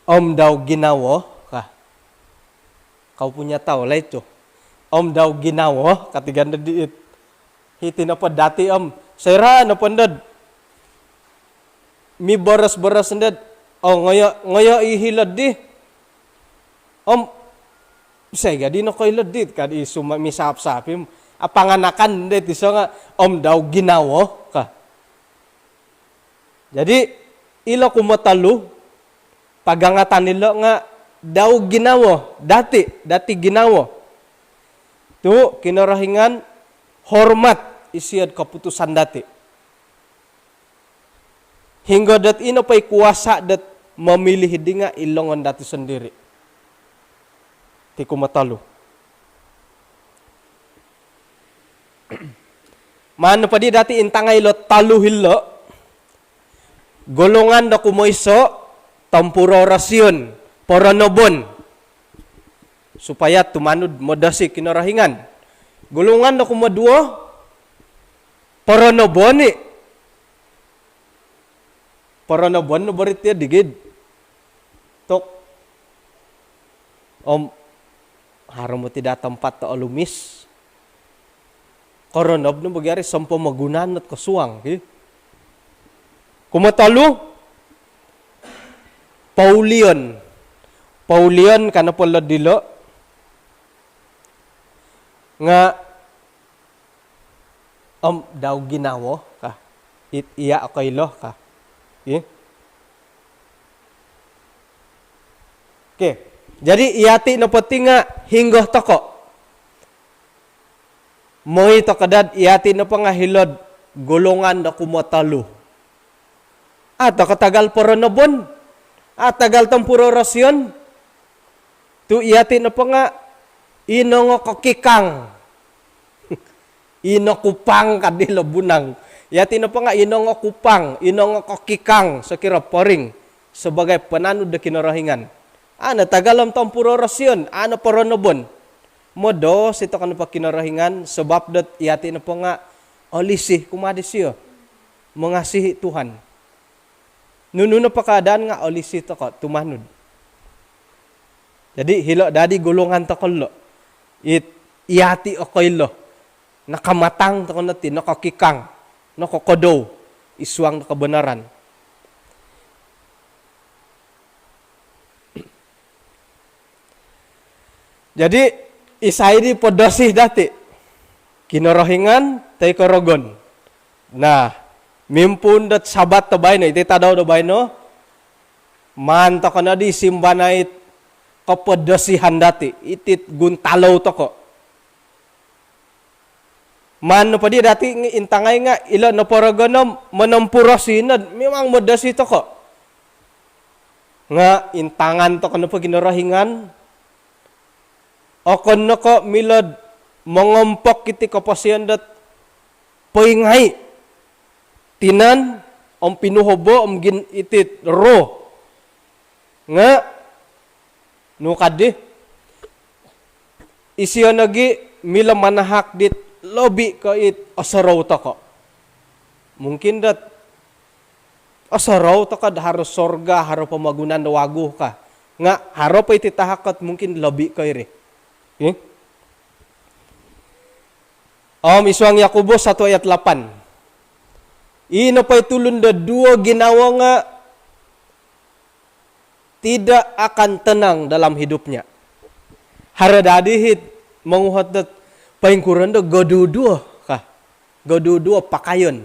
om dau ginawo ka. Kau punya tahu lah itu. Om dau ginawo, katigan do diit. Hiti nopo dati om, soira nopo ndod miboros-boros ndod, oh, ngoyo, ngoyo i hilo'd di. Om, isai gia di nokoilo'd di, ka di suma misap-sap i. Apanganakan ndod iso nga, om dau ginawo ka. Jadi, ilo kumotolu, pagangatan ilo nga dau ginawo, dati, dati ginawo. Tu Kinorohingan hormat isio id keputusan dati. Hinggo dot ino po i kuasa dot memilih di nga id longon dati sendiri. Ti kumotolu. Maan nopo di dati intangai ilo tolu hilo, golongan do kumoiso, tompurorosion, poronobon. Supaya tumanud modosi Kinorohingan. Golongan do kumoduo, poronobon i. Poronobon no borit ya digid. Tok. Om, haro moti daa tempat do olumis. Koronob no bo gia ri sompomogunan not kosuang, ki. Kumotolu, poulion. Poulion ka nopo lo dilo. Nga, om dau ginawo ka. It iya koilo ka. Ki. Okey. Jadi, yati nopo ti nga hinggo toko. Mooi toko dot yati nopo nga hilo'd golongan do kumotolu. A toko tagal poronobon. A tagal tompurorosion. Tu yati nopo nga inongokokikang. Inokupang ka dilo bunang. Yati nopo nga inongokupang, inongokokikang, sokiro poring sebagai penanud do Kinorohingan. A no tagal om tompurorosion, a no poronobon. Modosi toko nopo Kinorohingan, sebab dot yati nopo nga olisi kumaa disio. Mengasihi Tuhan. Nunu nopo keadaan nga olisi toko tumanud. Jadi, hilo dadi golongan toko lo. It, yati okoilo. Nakamatang toko no ti, nokokikang, nokokodou id suang do kebenaran. Jadi, isai di podosi dati? Kinorohingan toi ko rogon? Nah, mimpuun dot Sabat do baino, iti tadau do baino, maan toko no di simbanai it kopodosihan dati, itit guntalou toko. Maan nopo di dati ngi-, intangai nga ilo nopo rogon no monompurosi no, memang modosi toko. Nga intangan toko nopo Kinorohingan, okon no ko milo'd mongompok iti koposion dot poingai tinan om pinuhobo om gin-, itit roh. Nga nu ka di, isio nogi milo manahak dit lobi ko it osorou toko. Mungkin dot osorou toko do haro sorga, haro pomogunan do wagu ka. Nga haro po iti tahak ot mungkin lobi ko iri. Okey? Om id suang Yakobus satu ayat lapan. Ino po i tulun do duo ginawo nga tidak akan tenang dalam hidupnya. Haro dadi it monguhot dot poingkuro no goduduo ka. Goduduo pakaion.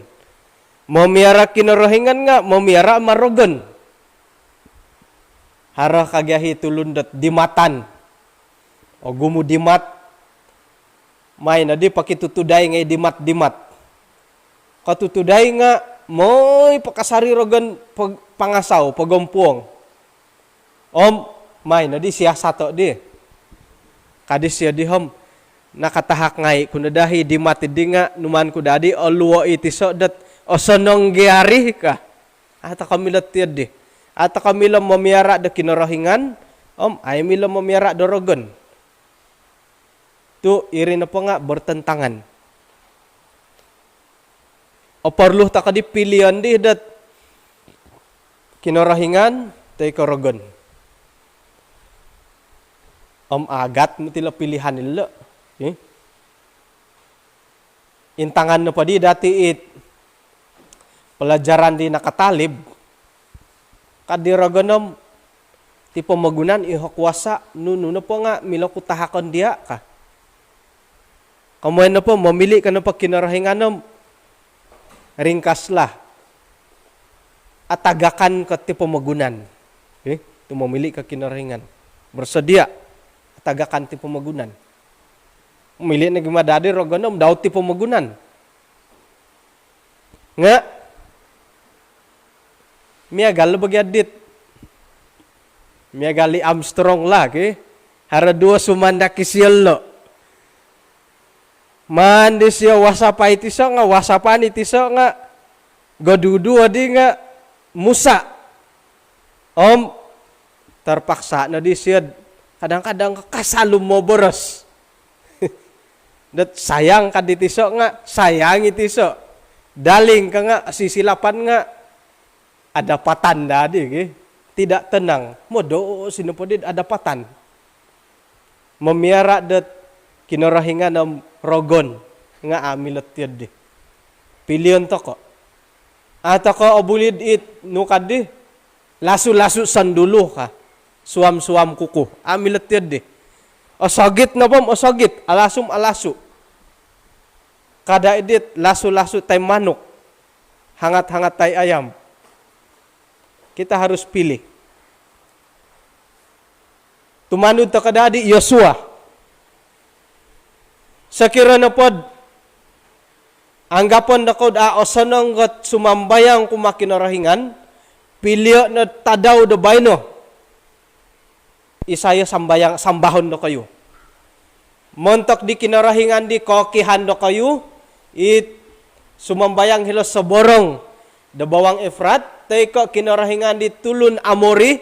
Momiara Kinorohingan nga momiara ma rogon. Haro kagia i tulun dot dimatan. Ogumu dimat. Mai nodi pokitutudai ngai dimat-dimat. Kotutudai nga moi pakasari rogon pog-, pangasau, pogompuong. Om, mai nodi siasato di. Kadi sio di om, nakatahak ngai ku no daa i dimat di nga, numan ku daa di oluo i tiso dot osonong gia ri ka. Au toko milo tiyo di. Au toko milo momiara do Kinorohingan, om, au milo momiara do rogon. Tu iri nopo nga bertentangan. Oporlu toko di pilion di dot Kinorohingan toi ko rogon. Om agat moti lo pilihan ilo. Okey. Intangan nopo di dati it pelajaran di nakatalib. Kadi rogon om ti pomogunan iho kuasa, nunu nopo nga milo ku tahakon dia ka. Komoyon nopo, momili ko nopo Kinorohingan om ringkaslah. Atagakan ko ti pomogunan. Okey, tu momili ko Kinorohingan. Bersedia atagakan ti pomogunan. Mili nogi madadi rogon om dau ti pomogunan. Nga miagal lo bagi adit. Miagal i Armstrong lah, okey. Haro duo sumandak i siolo. Maan di sio wasapai tiso nga, wasapan i tiso nga, goduduo di nga musa. Om terpaksa no di sio, kadang-kadang kasal moboros. Dot sayang ka di tiso nga, sayang i tiso. Daling ka nga, sisilapan nga, adapatan daa di, okey. Tidak tenang. Modosi nopo di adapatan. Momiara dot Kinorohingan om rogon nga au milo tiyo di. Pilion toko. Au toko obuli dit nu kadi, lasu-lasu sandulu ka. Suam-suam kuku. Au milo tiyo di. Osogit nopo om osogit, alasu om alasu. Kada i dit lasu-lasu tai manuk. Hangat-hangat tai ayam. Kita harus pilih. Tumanud toko daa di Yosua. Sokiro nopo do anggapon dokoyu do au osonong ot sumambayang kumaa Kinorohingan, pilio no tadau do baino. Isai o sambayang, sambahon dokoyu. Montok di kinorohingan di kookihan dokoyu, it sumambayang hilo soborong do bawang Efrat, toi ko kinorohingan di tulun Amori,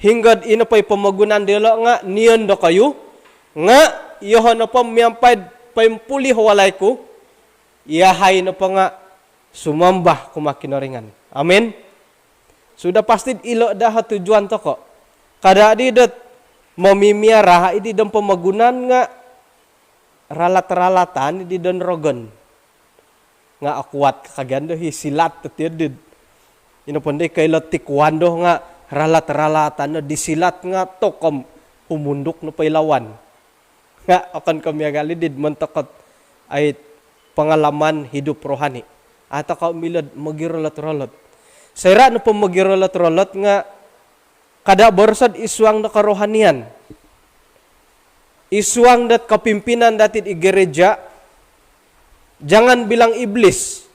hinggo do i nopo i pomogunan diolo nga niyon dokoyu, nga yoho nopo miampai do poimpulih o walai ku, yahai nopo nga sumambah kumaa Kinorohingan. Amin. Sudah pasti ilo daa tujuan toko. Kada di dot momimiara i di dom pomogunan nga ralat-ralatan i di don rogon. Nga akuat kagian do hi silat tetiyo di. Ino pondoi koilo taekwondo nga ralat-ralatan no di silat nga tokom humunduk nopo i lawan. Nga okon ko miagal i di montok ot ai pengalaman hidup rohani. Atau ko milo do mogirolot-rolot. Soira nopo mogirolot-rolot nga kada boroso id suang do kerohanian. Id suang dot kepimpinan dati id gereja, jangan bilang iblis.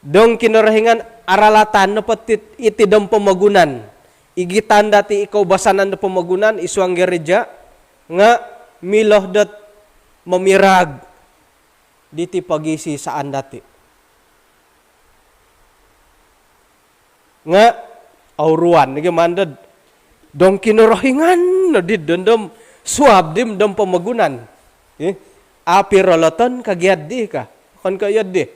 Dong Kinorohingan aralatan nopo tit-, iti dom pomogunan. Igitan dati i koubasanan do pomogunan id suang gereja, nga milo dot momirag diti pogisisaan dati. Nga auruan nogi maan do dong Kinorohingan no di dondom suab dim dom pomogunan. Eh, api roloton kagiat di ka. Okon ko iyo di.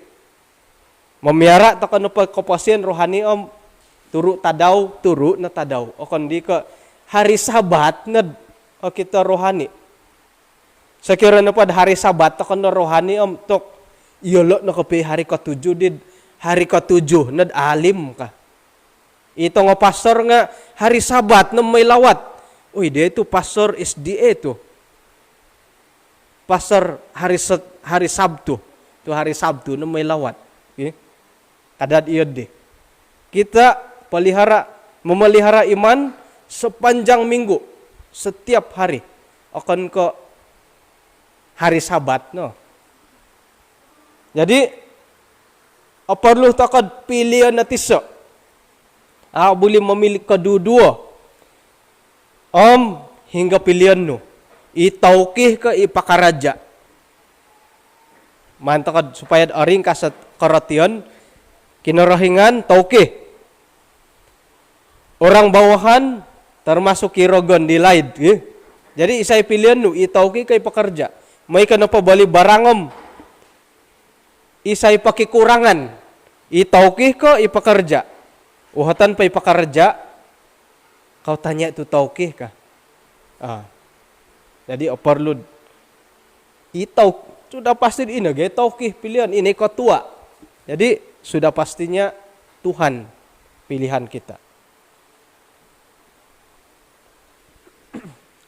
Momiara toko nopo koposion rohani om turu tadau, turu no tadau. Okon di ko hari Sabat no do okito rohani. Sokiro nopo do hari Sabat toko no rohani om tok, iyolo no kopio hari ketujuh di, hari ketujuh no do alim ka. I tongo pastor nga hari Sabat no moi lawat. Oi, dia itu pastor S D A tu. Pastor hari Sat-, hari Sabtu. Tu hari Sabtu no moi lawat. Okey. Kada iyo di. Kita pelihara, memelihara iman, sepanjang minggu, setiap hari. Okon ko hari Sabat no. Jadi, oporlu tokou pilion o tiso. Au buli momili koduo-duo. Om hinggo pilion nu? I tauki ko i pakaraja? Maan tokou supaya oringkas o korotion, Kinorohingan tauki. Orang bawahan, termasuk i rogon di laid, gi. Jadi isai pilion nu, i tauki ko i pakaraja? Moi ko nopo boli barang om isai pokikurangan, i tauki ko i pakaraja? Uhoton po i pakaraja, kau tanya tu tauki ka. Ah. Jadi oporlu i tau, sudah pasti ino gi tauki pilion, ino i ketua. Jadi sudah pastinya Tuhan pilihan kita.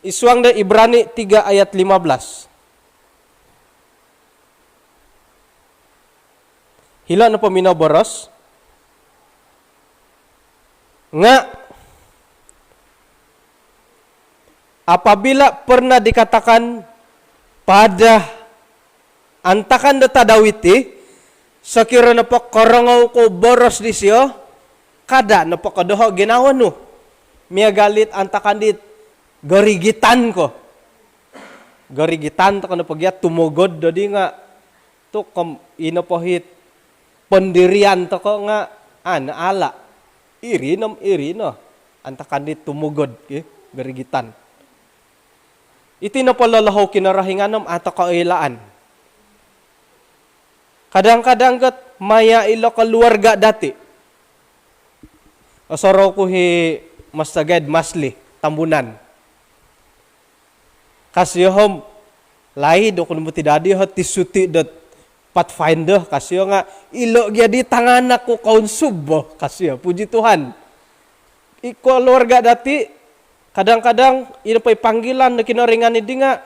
Id suang do Ibrani tiga ayat lima belas. Hilo nopo minoboros nga, apabila pernah dikatakan pada antakan do tadau iti, sokiro nopo korongou kou boros disio, kada nopo ko doho ginawo nu. Miagal dit antakan dit gorigitan ko. Gorigitan tokou nopo gia tumogod dodi nga, tu kom ino pohit pendirian tokou nga, an ala. Iri nom iri no. Antakan dit tumogod, gi, gorigitan. Iti nopo lolohou Kinorohingan om au tokou oilaan. Kadang-kadang got maya ilo keluarga dati. Osorou ku hi Master Guide Masli Tambunan. Ka sio om, laid oku no moti dadi ho ti suti dot Pathfinder, ka sio nga, ilo gia di tanganak ku kounsub bo, ka sio. Puji Tuhan. I keluarga dati, kadang-kadang ino po i panggilan do Kinorohingan idi nga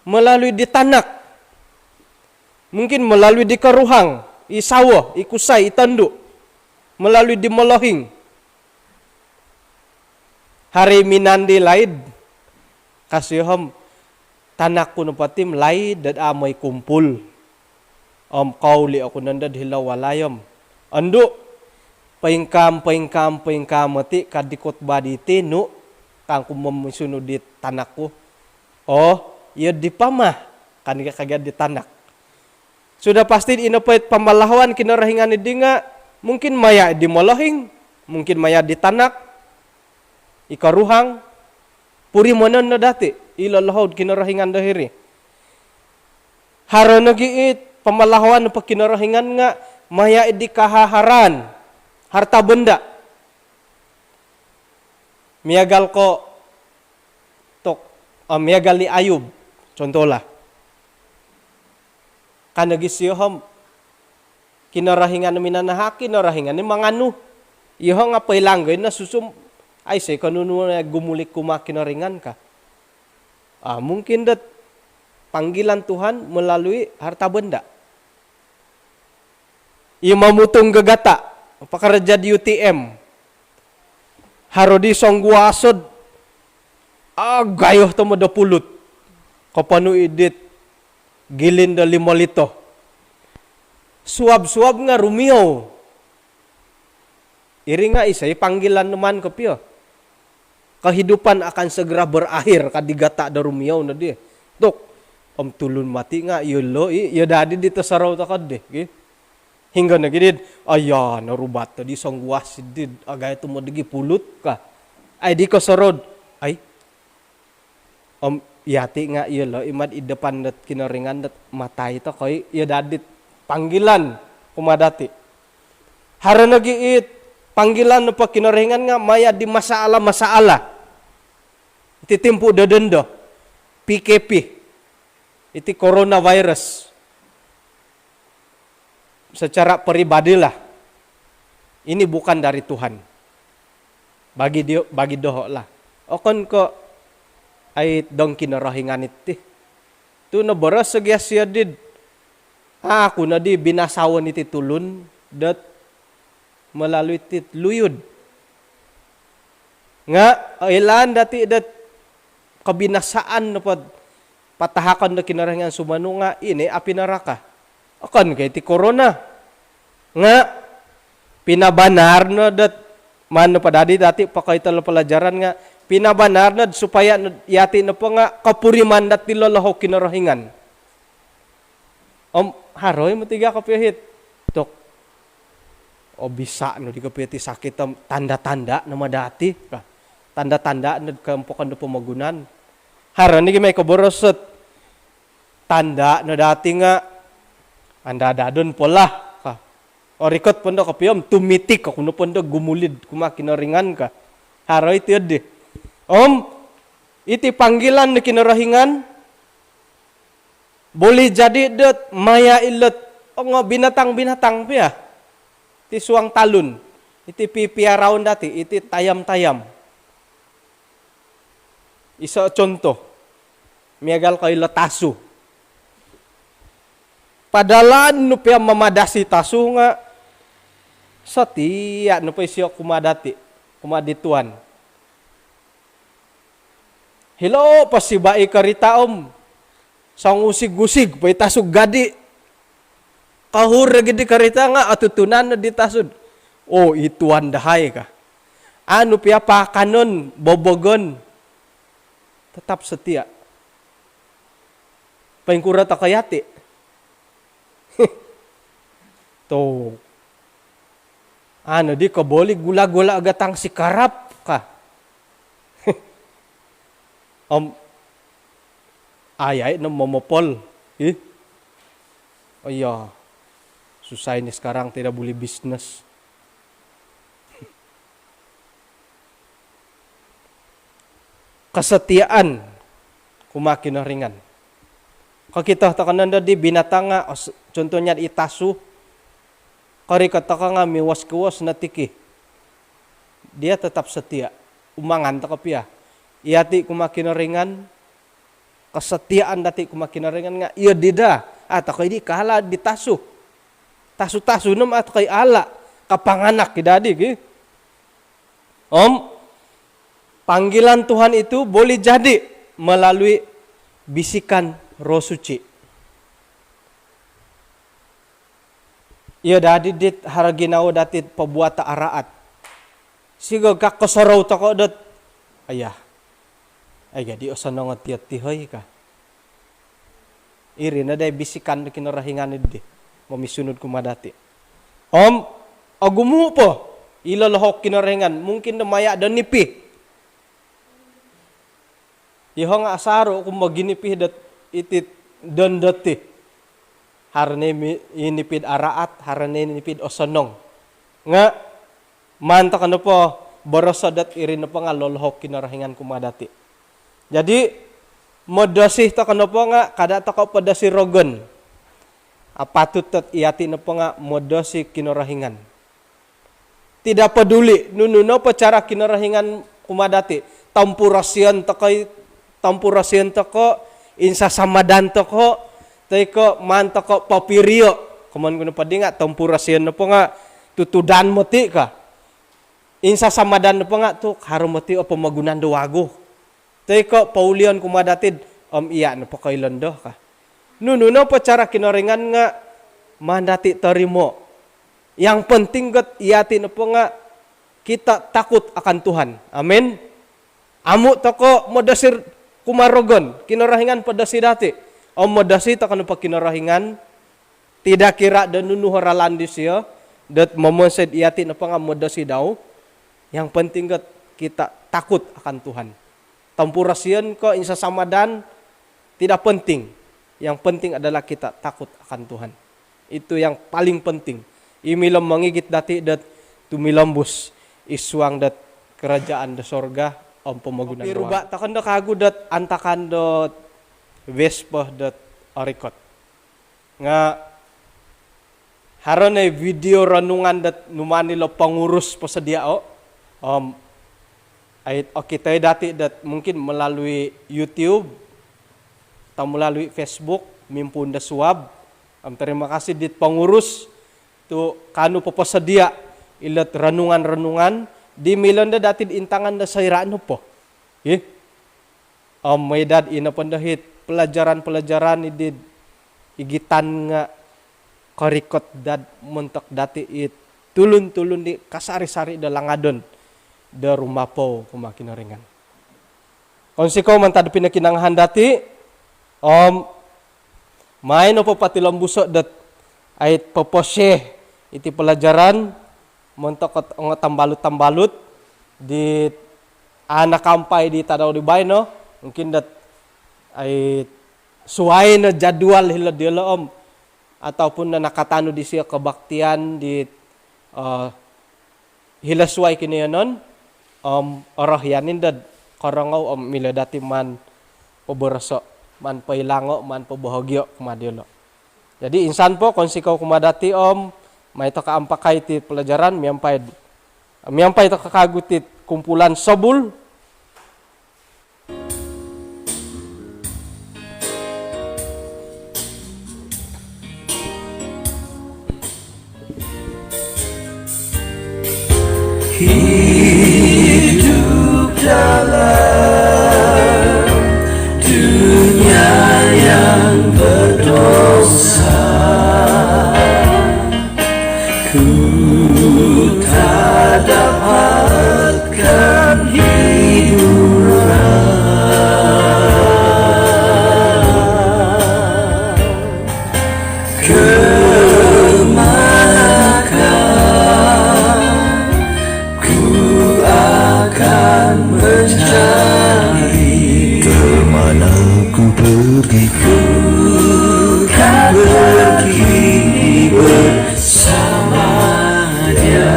melalui di tanak. Mungkin melalui di koruhang, i sawo, i kusai, i tondu. Melalui di molohing. Haro minaan di laid, ka sio om, tanak ku nopo ti om laid dot au moi kumpul. Om kouli oku nondo do hilo walai om, ondu, poingkaa, poingkaa, poingkaa moti ka di khotbah diti nu, kangku momisunud di tanak ku. Oh, iyo di pama, kan ka gia di tanak. Sudah pasti ino po it pamalahoan Kinorohingan idi nga, mungkin maya di molohing, mungkin maya di tanak, i koruhang, purimanon no dati i lolohou Kinorohingan do hiri. Haro nogi it pamalahoan nopo Kinorohingan nga maya di kahaharaan, harta benda. Miagal ko tok, ah, miagal di Ayub, contohlah. Ka nogi sio om, Kinorohingan minanahak, Kinorohingan i manganu. Iyoho nga poilanggoi no susu om, aiso ko nunu gumuli kumaa Kinorohingan ka. Ah, mungkin dot panggilan Tuhan melalui harta benda. I mamutung gagata, pekerja di U T M. Haro di songguas ot, agayo tomod do pulut. Koponu idit gilin do limo lito. Suab-suab nga rumiou. Iri nga isai panggilan do maan kopio. Kehidupan akan segera berakhir, ka di gata do rumiou nodi. Tok, om tulun mati nga, iyo lo, i, iyo dadi di tosorou tokou di, gi. Hinggo nogi dit, aya, norubat di songguas dit, agayo tomod di pulut ka. Ai di kosorou, ai. Om yati nga iyo lo, i mad id depan dot Kinorohingan dot matai tokou, iyo dadi it panggilan kumaa dati. Haro nogi it panggilan nopo Kinorohingan nga maya di masalah-masalah. Iti timpu do dondo, P K P. Iti coronavirus. Secara peribadilah, ini bukan dari Tuhan. Bagi dio, bagi doho lah. Okon ko ai dong Kinorohingan iti. Tu noboros gia sio dit, aku nodi binasaon iti tulun dot melalui tit luyud. Nga' oilaan dati' dot kobinasaan nopo patahakon do Kinorohingan sumonu nga' ino api naraka. Okon ko' iti korona. Nga' pinabanar no dot, maan nopo dadi dati' pokoito lo palajaran nga' pinabanar no supaya no yati' nopo nga' kopuriman dati' lolohou Kinorohingan. Om haro i moti gia kopio hiti. Tok. O bisa no di kopio ti sakit om tanda-tanda no ma dati' ka. Tanda-tanda no kampokon do pomogunan. Haro ni gi mai koboros ot tanda no dati' nga' andadadon po lah ka. Orikot po ndo kopio om tumitik oku nopo ndo gumulid kumaa Kinorohingan ka. Haro iti oddi. Om iti panggilan do Kinorohingan boleh jadi dot maya' ilot ongo binatang-binatang pia ti suang talun. Iti pipiaraon dati', iti tayam-tayam. Iso contoh, miagal ko ilo tasu. Padahal anu pia mamadasi tasu nga' setia nopo isio kumaa dati', kumaa di tuan. Hilo' po siba i karita om songusig-usig po i tasu gadi'. Kohur lagi di karita nga' otutunan no di tasu. O, i tuan dahai ka. Anu pia paakanon, bobogon. Tetap setia. Poingkuro toko yati'. Tu. Anu di koboli gula-gula gatang sikarap ka. Om ayai no momopol. Ih. Oh iya. Susah ini sekarang, tidak boleh bisnes. Kesetiaan kumaa Kinorohingan. Kokito toko nondo di binatang nga', os-, contohnya i tasu, korikot toko nga' miwos-kiwos no tiki. Dia tetap setia. Umangan toko pia. Iyati' kumaa Kinorohingan, kesetiaan dati' kumaa Kinorohingan nga' iyo di daa. A' toko i di kaala' di tasu. Tasu-tasu no ma a' toko i ala'. Kapanganak i dadi gi. Om panggilan Tuhan itu boleh jadi melalui bisikan Roh Suci. Iyo dadi dit haro ginawo dati' pobuato araat. Sigog ka kosorou toko dot, aya, ai gadi osonong o tiyo ti hoi ka. Iri no dai bisikan do Kinorohingan iddi momisunud kumaa dati'. Om ogumu' po i lolohou Kinorohingan, mungkin do maya' do nipi. Iyoho' nga' asaru' ku moginipi dot iti don doti. Haro ni mi-, i nipi'd araat, haro ni nipi'd osonong. Nga' maan toko nopo boroso' dot iri nopo nga' lolohou Kinorohingan kumaa dati'. Jadi modosi toko nopo nga' kada' toko podosi rogon. Apatut dot iyati' nopo nga' modosi Kinorohingan. Tidak peduli nunu nopo cara Kinorohingan kumaa dati'. Tompurosion toko i, tompurosion toko, insasamadan toko, toi ko' maan toko popirio'. Komoyon ku nopo di nga' tompurosion nopo nga' tutudan moti' ka. Insasamadan nopo nga' tu' haro moti' o pomogunan do wagu. Toi ko' poulion kumaa dati'd, om iya' nopo koilon do ka. Nunu nopo cara Kinorohingan nga' maan dati' torimo'. Yang penting got iyati' nopo nga' kita takut akan Tuhan. Amin. Amu' toko modosir kumaa rogon, Kinorohingan podosi dati'. Om modosi toko nopo Kinorohingan, tidak kira do nunu o ralan disio dot momonsoi'd iyati' nopo nga' modosi dau. Yang penting got kita takut akan Tuhan. Tompurosion ko' insasamadan, tidak penting. Yang penting adalah kita takut akan Tuhan. Itu yang paling penting. I milo mongigit dati' dot tumilombus i suang dot kerajaan do sorga om pomogunan do wagu. Piruba' toko ndo kagu dot antakan dot Vesper dot orikot. Nga' haro no i video renungan dot numaan ilo pengurus posodiao'. Om ai okito i dati' dot mungkin melalui YouTube atau melalui Facebook, Mimpuun do Suab. Om terima kasih dit pengurus tu' kaanu poposodia' ilot renungan-renungan di milo nondo dati' intangan do soira' nopo. Ih. Om maid dot ino pondo it pelajaran-pelajaran i di igitan nga korikot dot montok dati' it tulun-tulun di kasari-sari do langadon do rumapou kumaa Kinoringan. Kounsikou mantad pinokinongohan dati', om mai nopo potilombuso' dot ait poposhare iti pelajaran montok ot ongo tambalut-tambalut di a' nakampai di tadau di baino, mungkin dot ait suai no jadual hilo diolo om ataupun no nakatanud disio kebaktian di, eh, hilo suai kinoiyonon, om orohian indo do korongou om milo dati' maan poboroso', maan poilango', maan pobohogio' kumaa diolo. Jadi insan po kounsikou kumaa dati' om mai toko' ampakai iti pelajaran miampai, miampai toko' kagu iti kumpulan Sobul. Hidup dalam dunia yang berdosa, ku tak dapatkan hiburan. Kemanakah ku akan mencari? Kemana ku pergi? Ku kan pergi bersama Dia.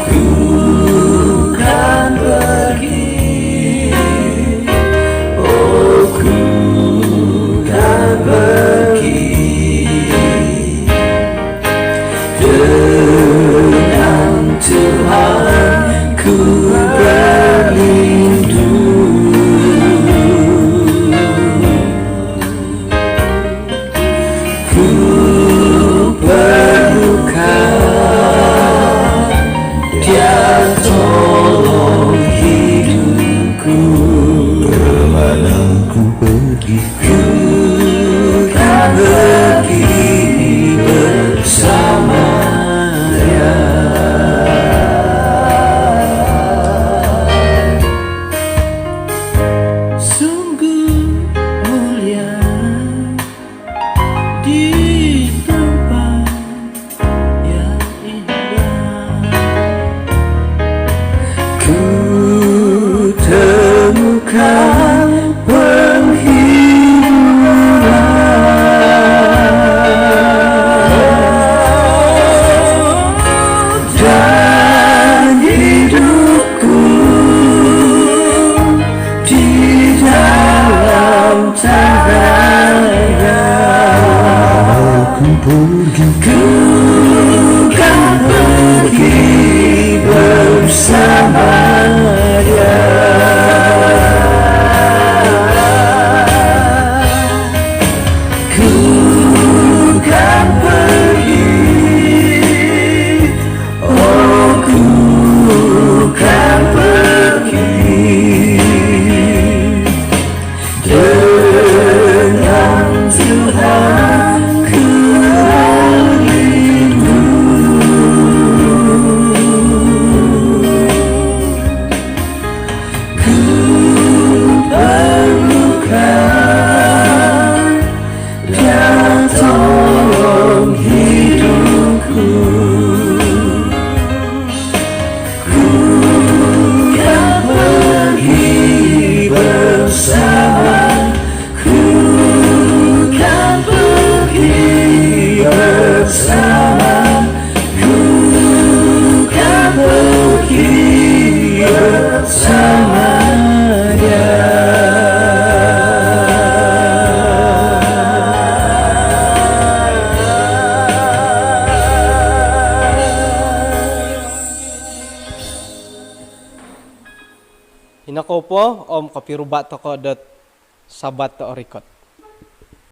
Ku kan pergi, oh, ku kan pergi. Dengan Tuhan ku berlindung. Ku perlukan Dia tolong hidupku. Kemana ku pergi? Ku kan pergi bersama Dia. Sungguh mulia di tempat yang indah. Ku temukan penghiburan dan hidupku di dalam cahaya. Ku pergi, ku kan pergi bersama Dia. Ku kan pergi, oh, ku kan pergi. Dengan Tuhan ku berlindung. Ku perlukan Dia tolong hidupku. Ku kan pergi bersama, ku kan pergi bersama, ku kan pergi bersama Dia. Ino kou po om kopiruba' toko' dot Sabat do orikot.